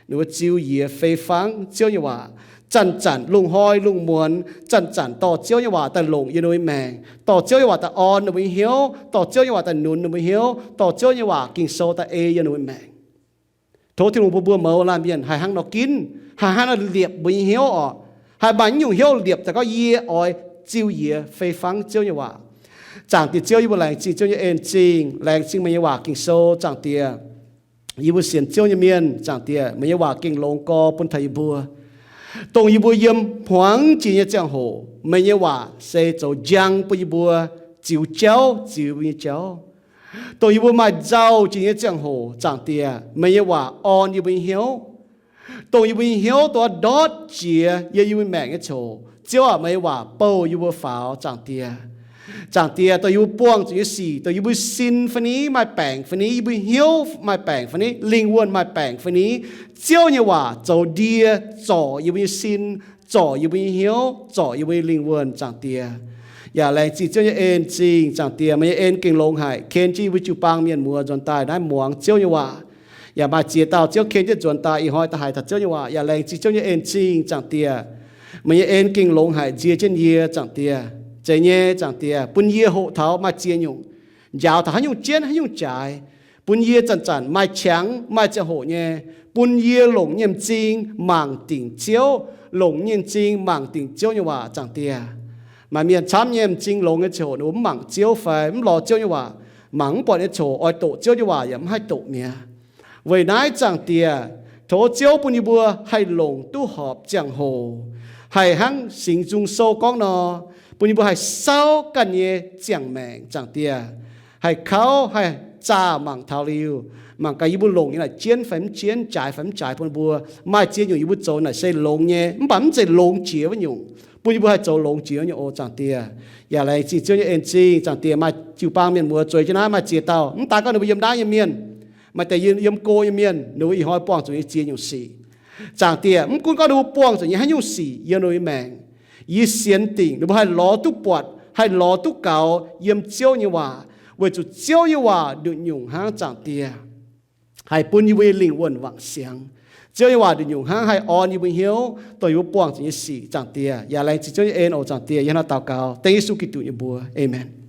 ninh mbuo ziux yie fei fangv Ziouv nyei waac, zanc-zanc lungh hnoi lungh muonz zanc-zanc dorh Ziouv nyei waac daaih longc yiem ninh mbuo nyei maengc, dorh Ziouv nyei waac daaih orn ninh mbuo nyei hnyouv, dorh Ziouv nyei waac daaih nunz ninh mbuo nyei hnyouv, dorh Ziouv nyei waac Ging-Sou daaih ei yiem ninh mbuo nyei maengc. Tov Tin-Hungh bun mbuo mouz laanh mienh haih hnangv nor ginv, haih hnangv nor liepc mbuo nyei hnyouv oc. Haih maaih nyungc hnyouv liepc daaih gorngv yie oix ziux yie fei fangv Ziouv nyei waac. Zaangc Diex Ziouv, yie mbuo laengz zingh Ziouv nyei en zingh, laengz zingh meih nyei waac Ging-Sou, Zaangc Diex. Yie mbuo sienx Ziouv nyei mienh, Zaangc Diex, meih nyei waac gengh longx gorx bun taux yie mbuo, dongh yie mbuo yiem hmuangx jiex nyei ziangh hoc meih nyei waac se zoux njang bun yie mbuo ziux jauv, ziux yie mbuo nyei jauv. Dongh yie mbuo maaih nzauh jiex nyei ziangh hoc, Zaangc Diex, meih nyei waac orn yie mbuo nyei hnyouv. Dongh yie mbuo nyei hnyouv dongh ndortv jiex yiem yie mbuo maengc nyei ziangh hoc, Ziouv aac, meih nyei waac bouh yie mbuo faaux, Zaangc Diex. Zaangc Diex, dongh yie mbuo buangh zuqc nyei sic, dongh yie mbuo sin fai ni, maaih baengc fai ni, yie mbuo hnyouv maaih baengc fai ni, lingh wuonh maaih baengc fai ni, Ziouv nyei waac zoux ndie zorc yie mbuo nyei sin, zorc yie mbuo nyei hnyouv, zorc yie mbuo nyei lingh wuonh, Zaangc Diex. Yaac laengz zingh Ziouv nyei en zingh, Zaangc Diex, meih nyei en gengh longx haic, ken jienv yie mbuo jiu-baang mienh muoz nzuonx daaih naaiv muangx Ziouv nyei waac. Yaac maaih ziex dauh Ziouv ken jienv nzuonx daaih ih hnoi daaih haiz taux Ziouv nyei waac, yaac laengz zingh Ziouv nyei en zingh, Zaangc Diex. Meih nyei en gengh longx haic nzie jienv yie, Zaangc Diex. Zeiz nyei, Zaangc Diex, bun yie hoqc taux maaih ziex nyungc, njaaux taux haaix nyungc jienv haaix nyungc jaaix, bun yie zanc-zanc maaih qangx maaih ziangh hoc nyei, bun yie longc nyei m'zing mangc dingc Ziouv, longc nyei m'zing mangc dingc Ziouv nyei waac, Zaangc Diex. Maaih mienh camv nyei m'zing longx nyei ziangh hoc ninh mbuo mv mangc Ziouv fai mv lorz Ziouv nyei waac, mangc mv buatc nyei ziangh hoc oix doqc Ziouv nyei waac yaac mv haih doqc mi'aqv. Weic naaiv, Zaangc Diex, tov Ziouv bun yie mbuo haih longc duqv horpc ziangh hoc, haih hnangv Singx Nzung Sou gorngv nor, bun yie mbuo haih saauv ganh nyei ziangh maengc, Zaangc Diex, haih kauv, haih zaah mangc taux liuz, mangc gaax yie mbuo longc nyei naaic jienv fai mv jienv, jaaix fai mv jaaix, bun mbuo maaih ziex nyungc yie mbuo zoux naaic se longx nyei, mv baac mv zeiz longx jiex wuov nyungc, bun yie mbuo haih zoux longx jiex wuov nyungc oc, Zaangc Diex. Yaac laengz zingh Ziouv nyei en zingh, Zaangc Diex, maaih jiu-baang mienh muoz zueiz jienv naaiv maaih ziex dauh, mv daaih gorngv ninh mbuo yiem naaiv nyei mienh, maaih deix yiem, yiem go nyei mienh, ninh mbuo ih hnoi buangh zuqc nyei ziex nyungc sic. Zaangc Diex, mv gunv gorngv ninh mbuo buangh zuqc nyei haaix nyungc sic yiem ninh mbuo nyei maengc, yie sienx dingc ninh mbuo haih lorz duqv buatc, haih lorz duqv gaux yiem Ziouv nyei waac, weic zuqc Ziouv nyei waac nduqc nyungc hnangv, Zaangc Diex, haih bun yie mbuo nyei lingh wuonh wangc siangx. Ziouv nyei waac nduqc nyungc hnangv haih orn yie mbuo hnyouv dongh yie mbuo buangh zuqc nyei sic, Zaangc Diex. Yaac laengz zingh Ziouv nyei en oc, Zaangc Diex. Yie hnangv naaiv daux gaux dengv Yesu Giduc nyei mbuox. Aamen.